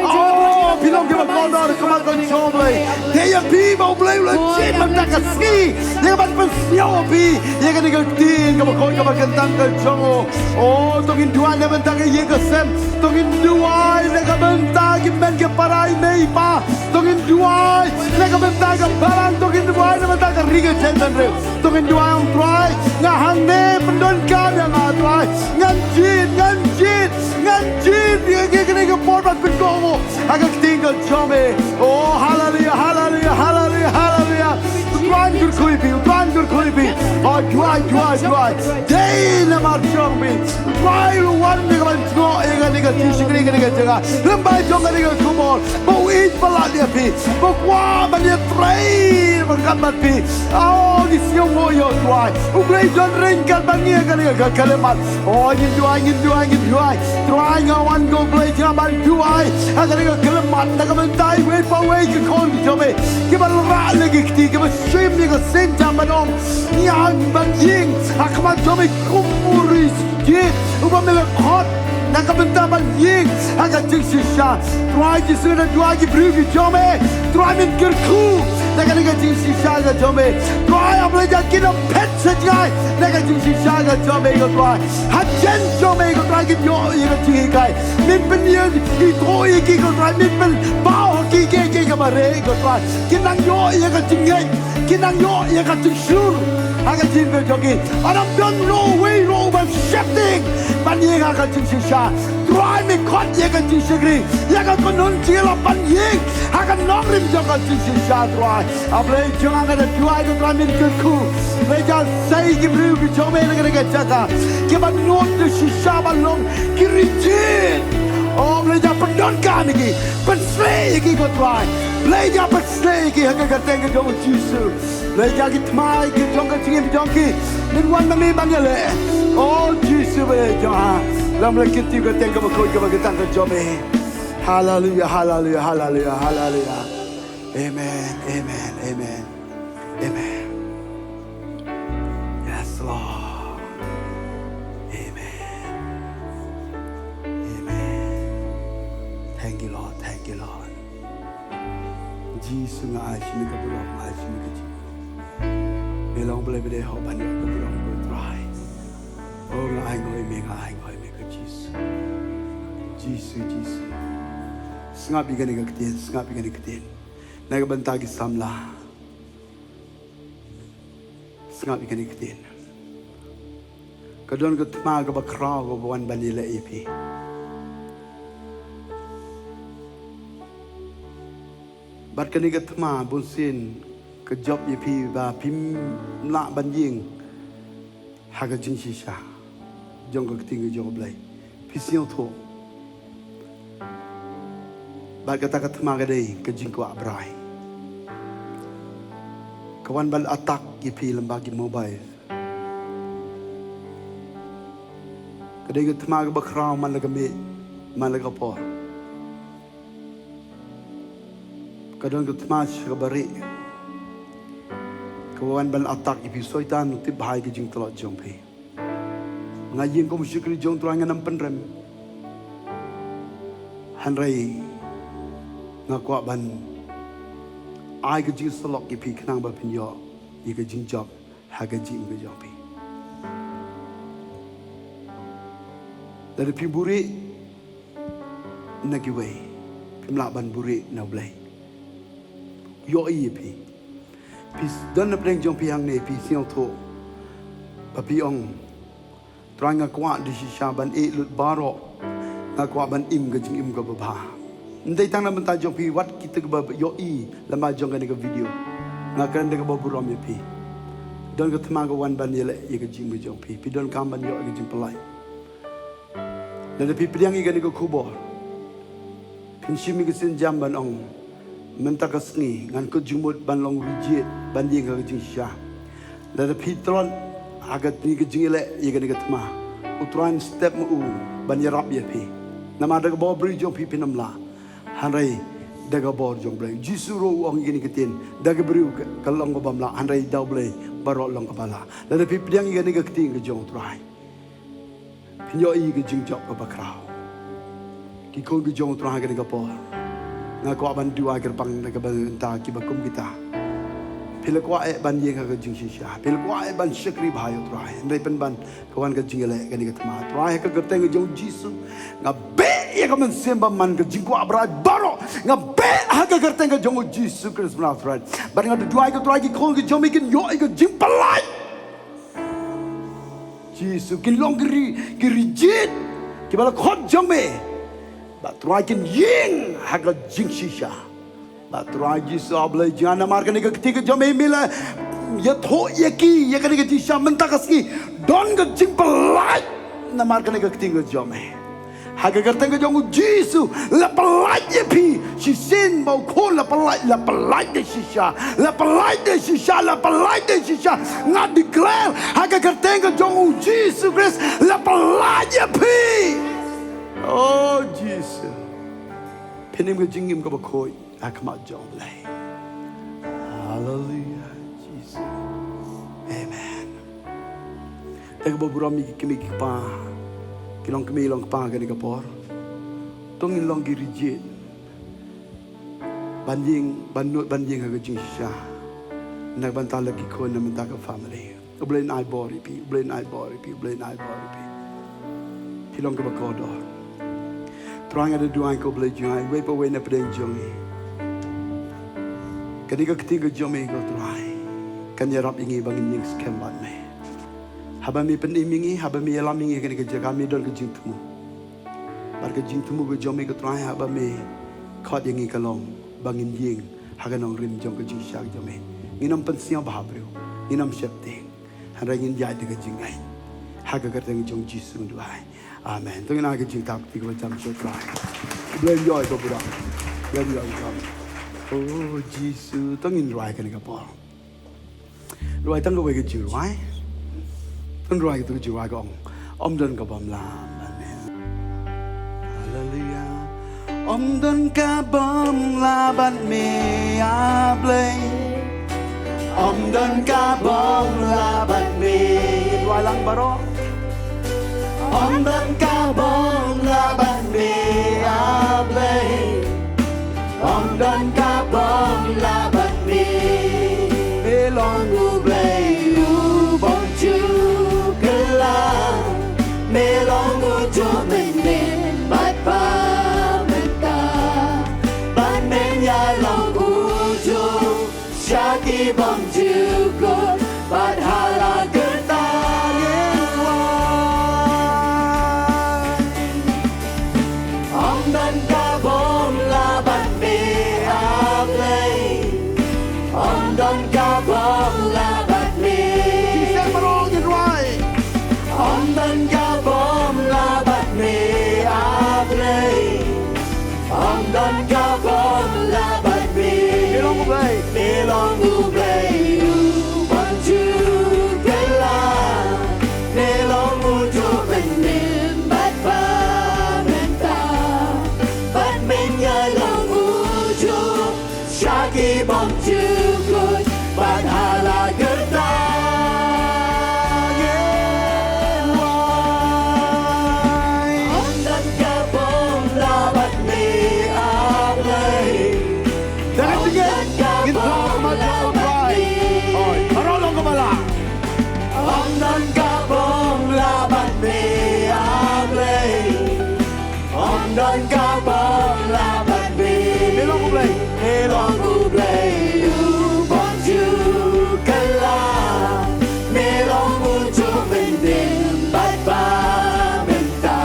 Oh, phi long kiba kordor ha khmat ka jong U Blei. Te ïa phi ba U Blei u la jied mynta ka sngi ïa kaban pynsngew ïa phi ïa kane ka ktien kaba koit kaba kyntang ka jong u. Oh, to ngin duwai na ka bynta ka ïing ka sem. To ngin duwai na ka bynta ki kmen ki para, i mei i pa. To ngin duwai na ka bynta ka balang, to ngin duwai na ka bynta ka ri ka jaitbynriew. To ngin duwai, Ong Trai, nga hangne, pyndonkam ïa nga Trai. Ngan jied, ngan jied, ngan jied ïa kane ka por ban pynkohnguh ha ka ktien ka jong me. Oh, haleluya, haleluya, haleluya, haleluya. U Trai un kyrkhu ïa phi, U Trai un kyrkhu ïa phi. Oh, duwai, duwai, duwai. Dei namar jong phi. Trai u wan ïa kaban jngoh ïa kane ka jingshakri, kane ka jaka. Lem bad jong kane ka khubor, ba u ïeit palat ïa phi, ba u kwah ban ïatrei ryngkat bad phi. Oh, ngi sngewnguh ïa U Trai. U Blei don ryngkat bad ngi ha kane ka khyllipmat. Oh, ngin duwai, ngin duwai, ngin duwai. Trai, nga wan ko Blei jong nga ban duwai ha kane ka khyllipmat na ka bynta iwei pa iwei ki khun ki jong me kiba la rah la ki kti, kiba shim ïa ka sienjam ban ong, ngi hap ban ïeng ha khmat jong me kum u rijied uba me la khot na ka bynta ban ïeng ha ka jingshisha. Trai Jisu, nga duwai ki briew ki jong me, Trai, men kyrkhu na kane ka jingshisha ka jong me. Trai, haba la jan kin ym phet sha jngai na ka jingshisha ka jong me ko Trai. Ha jan jong me ko Trai kin ïoh ïa ka jinghikai. Men pynïeng ïa ki, ïa ki ko Trai, men pynpaw ha ki, ki, ki, ki ba reh ko Trai. Kin nang ïoh ïa ka jingngeit Ki nang ïoh ïa ka jingshlur ha ka jingim ka jong ki. Ym don uwei ruh uban sheptieng ban ïeng ha ka jingshisha. Trai, me khot ïa ka jingshakri, ïa ka kynhun jingïalap ban ïeng ha ka nongrim jong ka jingshisha, Trai. A Blei jong nga, nga da duwai, ko Trai, men kyrkhu. Leit ïa sei ki briew ki jong me na kane ka jaka kiba nud da shisha ban long ki rijit. O Blei, ïa pyndonkam ïa ki, pynshlei ïa ki, ko Trai. Blei, ïa pynshlei ïa ki ha ka kyrteng ka jong u Jisu. Leit ïa ki thma ki jong ka jingim jong ki. Kin wan ma me ban ïaleh. O Jisu Blei jong nga. Lam leh ki tip ka kyrteng kaba khuid kaba kyrteng ka jong me. Haleluya, haleluya, haleluya, haleluya. Amen, amen, amen. Amen. Yes, Lord. Amen. Amen. Thank you, Lord. Thank you, Lord. Jisu, nga ai sha me ka burom, nga ai sha me ka jingmut. Me long Blei ba dei hok ban ïoh ka burom, ko Trai. O, nga ai ngoi me, nga ai ngoi me, ko Jisu. Jisu, Jisu. Sngap ïa kane ka ktien, sngap ïa kane ka ktien. Na ka bynta ki samla. Sngap ïa kane ka ktien. Ka don ka thma kaba khraw kaba wan ban ïaleh ïa phi. Bad kane ka thma bunsien ka jop ïa phi ba phim lah ban ïeng ha ka jingshisha jong ka ktien ka jong u Blei. Phi sngewthuh. Bad kata ka thma ka dei ka jingkwah brai. Ka wan ban attack ïa phi lyngba ki mobile. Ka dei ka thma kaba khraw man la ka miet, man la ka por. Ka don ka thma sha kaba rieh. Ka wan ban attack ïa phi, Soitan u tip bha ïa ka jingtlot jong phi. Nga ïeng kum u shakri jong u Trai, ngan ym pynrem. Hynrei nga kwah ban ai ka jingsyllok ïa phi khnang ba phin ïoh ïa ka jingjop ha ka jingim ka jong phi. Lada phi buhrieh na kiwei, phim lah ban buhrieh na u Blei. Ïohi ïa phi. Phi don na pdeng jong phi hangne, phi sngewthuh ba phi ong, Trai, nga kwah da shisha ban ïeh lut baroh. Nga kwah ban im ka jingim kaba bha. Ym dei tang na bynta jong phi, wat kita kiba ïohi lyngba jong kane ka video. Nga kren da kaba burom ïa phi. Don ka thma ka wan ban ïaleh ïa ka jingim ka jong phi. Phi donkam ban ïoh ïa ka jingpyllait. Lada phi pdiang ïa kane ka khubor, phin shim ïa ka sienjam ban ong, mynta ka sngi ngan kut jingmut ban long rijied ban ïeng ha ka jingshisha. Lada phi tlot ha kane ka jingïaleh ïa kane ka thma, u Trai un step ma u ban ïarap ïa phi. Namar da ka bor briew jong phi phin ym lah. Hynrei da ka bor jong u Blei. Jisu ruh u ong ïa kane ka ktien, da ka briew ka, ka long kaba ym lah, hynrei da u Blei baroh long kaba lah. Lada phi pdiang ïa kane ka ktien ka jong u Trai, phin ïohi ka jingjop kaba khraw. Ki khun ki jong u Trai ha kane ka por, nga kwah ban duwai kyrpang na ka bynta kiba kum kita. Phi la kwah eh ban ïeng ha ka jingshisha, phi la kwah eh ban shakri bha ïa u Trai. Hynrei pynban ka wan ka jingïaleh kane ka thma. Trai, ha ka kyrteng ka jong u Jisu, nga beh ïa ka mynsiem bymman, ka jingkwah brai baroh, nga beh ha ka kyrteng ka jong u Jisu Khrist u Nasaret. Bad nga duwai, ko Trai, ki khun ki jong me kin ïohi ka jingpyllait. Jisu, kin long ki ri, ki rijied kiba la khot jong me. Bad Trai, kin ïeng ha ka jingshisha. Bad Trai Jisu, A Blei jong nga, namar kane ka ktien ka jong me, me la ïathuh ïa ki ïa kane ka jingshisha mynta ka sngi. Don ka jingpyllait namar kane ka ktien ka jong me. Ha ka kyrteng ka jong u Jisu, la pyllait ïa phi. Shisien ba u khun la pyllait, la pyllait da shisha, la pyllait da shisha, la pyllait da shisha. Nga declare ha ka kyrteng ka jong u Jisu Khrist, la pyllait ïa phi. O Jisu, phin im ka jingim kaba khuid ha khmat jong U Blei. Haleluya, Jisu. Amen. Te kaba burom ïa ki kmie ki kpa, ki longkmie longkpa kane ka por. To ngin long ki rijied ban ïeng, ban nud, ban ïeng ha ka jingshisha na ka bynta la ki khun, na ka bynta ka family. U Blei un ai bor ïa phi, U Blei un ai bor ïa phi, U Blei un ai bor ïa phi. Phi long kaba kordor. Trai, nga da duwai, ko Blei jong nga, iwei pa iwei na pdeng jong ngi. Kane ka ktien ka jong me, ko Trai, Kan ïarap ïa ngi ba ngin ïeng skhem bad me. Haba me pynim ïa ngi, haba me ïalam ïa ngi ha kane ka jaka, me don ka jingthmu. Bad ka jingthmu ka jong me, ko Trai, haba me khot ïa ngi, ka long ba ngin ïeng ha ka nongrim jong ka jingshisha ka jong me. Ngin ym pynsngewbha briew, ngin ym sheptieng. Hynrei ngin ïaid da ka jingngeit. Ha ka kyrteng jong Jisu ngi duwai. Amen. To ngin ai ka jingtap kti kaba jam sha U Trai. Blei ïoh ïa ka burom. Blei ïoh ïa ka burom. O Jisu, to ngin rwai kane ka por. Rwai tang kawei ka jingrwai. To ngin rwai katu ka jingrwai ka ong: Ym don kaba ym lah bad me. Haleluya. Ym don kaba ym lah bad me, A Blei. Ym don kaba ym lah bad me. Rwai lang baroh. Ym don kaba ym lah bad me, A Blei. Ym don kaba ym lah bad me. Me long U Blei u bym ju kylla. Me long ujuh mynnin bad ba mynta. Bad men ïa long ujuh sha ki bym ju kut bad ha la kyrta ngin rwai. Ym don kaba ym lah bad me, A Blei. Ym don kaba ym lah bad me. Jingïaseng baroh ngin rwai. Ym don kaba ym lah bad me, A Blei. Ym don kaba ym lah bad me. Me long U Blei. Me long U Blei u bym ju kylla. Me long ujuh mynnin bad ba mynta. Bad men ïa long ujuh sha ki bym ju kut bad ha la kyrta ngin rwai. Ym don kaba ym lah bad me, A Blei. Ym don kaba ym lah bad me. Oi, baroh long kaba lah. Ym don kaba ym lah bad me, A Blei. Ym don kaba ym lah bad me. Me long U Blei. Me long U Blei u bym ju kylla. Me long ujuh mynnin bad ba mynta.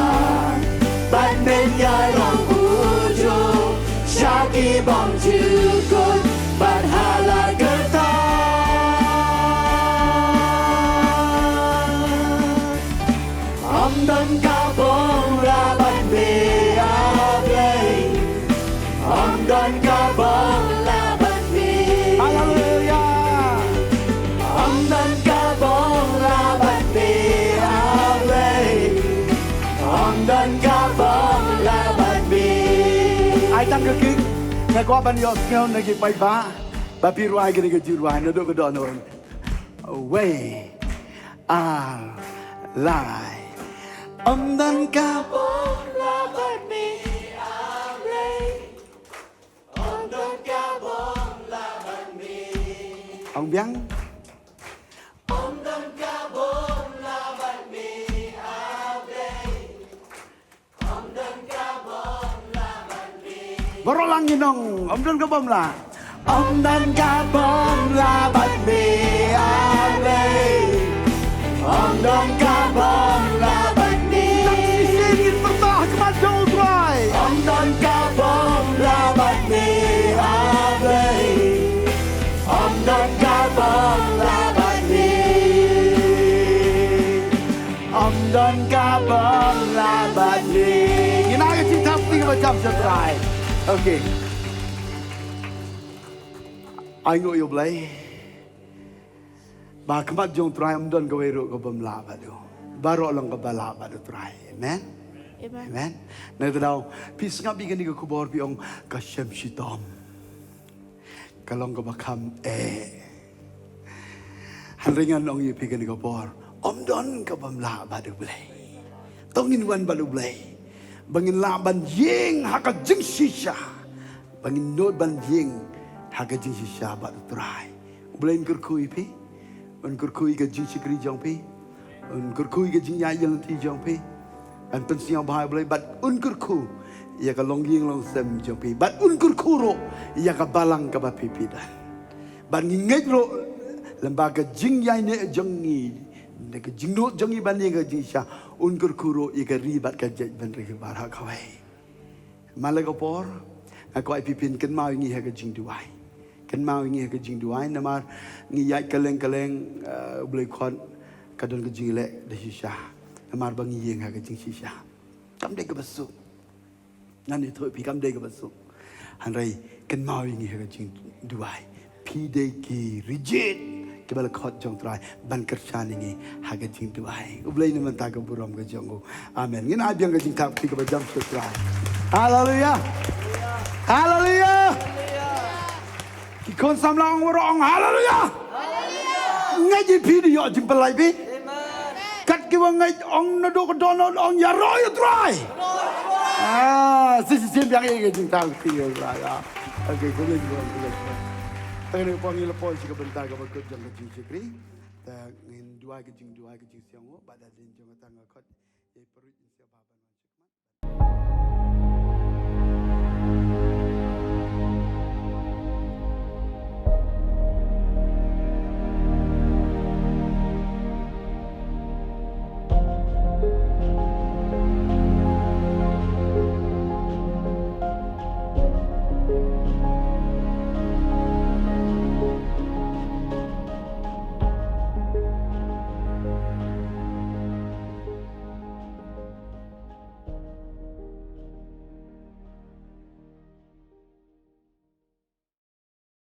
Bad men ïa long ujuh sha ki bym ju kut bad ha la kyrta. Ym don kaba ym lah bad me, A Blei. Ym don kaba ym lah bad me. Haleluya. Ym don kaba ym lah bad me, A Blei. Ym don kaba ym lah bad me. Ai tang ka kick. Nga kwah ban ïohsngew na ki paidbah ba phi rwai kane ka jingrwai naduh ka dohnud. Wei. Ar, lai. Ym don kaba ym lah bad me, A Blei. Ym don kaba ym lah bad me. Ong biang. Ym don kaba ym lah bad me, A Blei. Baroh lang ngi ong, ym don kaba ym lah. Ym don kaba ym lah bad me, A Blei. Ym don kaba ym lah bad me. Nang shisien ngin pyrta ha khmat jong U Trai. Ym don kaba ym lah bad me, A Blei. Ym don kaba ym lah bad me. Ym don kaba ym lah bad me. Ngin ai ka jingtap kti kaba jam sha U Trai. Okay. Ai nguh ïa U Blei. Ba ha khmat jong U Trai ym don kawei ruh kaba ym lah bad u. Baroh long kaba lah bad U Trai. Amen. Amen. Amen. Nangta daw phi sngap ïa kane ka khubor phi ong ka shem shitom. Ka long kaba kham eh. Hynrei ngan ong ïa phi kane ka por, ym don kaba ym lah bad U Blei. To ngin wan bad U Blei ba ngin lah ban ïeng ha ka jingshisha, ba ngin nud ban ïeng ha ka jingshisha bad U Trai. U Blei un kyrkhu ïa phi, un kyrkhu ïa ka jingshakri jong phi. Un kyrkhu ïa ka jingïaid lynti jong phi. Ban pynsngewbha ïa U Blei bad un kyrkhu ïa ka longïing longsem jong phi. Bad un kyrkhu ruh ïa ka balang kaba phi phi don. Bad ngi ngeit ruh Lem bad ka jingïaineh jong ngi, ne ka jingnud jong ngi ban ïeng ha ka jingshisha, un kyrkhu ruh ïa ka ri bad ka jaitbynriew baroh kawei. Namar la ka por, nga kwah ïa phi phin kynmaw ïa ngi ha ka jingduwai. Kynmaw ïa ngi ha ka jingduwai, namar ngi ïaid kylleng kylleng, eh, U Blei khot ka don ka jingleh da shisha. Namar ba ngi ïeng ha ka jingshisha. Kam dei kaba suk. Ngan ïathuh ïa phi, kam dei kaba suk. Hynrei kynmaw ïa ngi ha ka jingduwai. Phi dei ki rijit kiba la khot jong U Trai ban kyrshan ïa ngi ha ka jingduwai. U Blei un ai mynta ka burom ka jong u. Amen. Ngin ai biang ka jingthaw ïa phi kaba jam sha U Trai. Haleluya. Haleluya. Ki khun samla ong baroh, ong haleluya. Ngeit ïa phi, dei ïoh jingpyllait phi. Kat kiba ngeit, ong naduh ka dohnud, ong ïaroh ïa U Trai. Ah, sa shisien biang ïa ka jingthaw ïa U Trai, ah. Okay, khublei shibun, khublei shibun. Te kane ka por ngi la poi sha ka bynta kaba kut jong ka jingshakri. Te ngin duwai ka jingduwai ka jingsiangbud, bad hadien jong kata nga khot ïa i paralok sha ba ban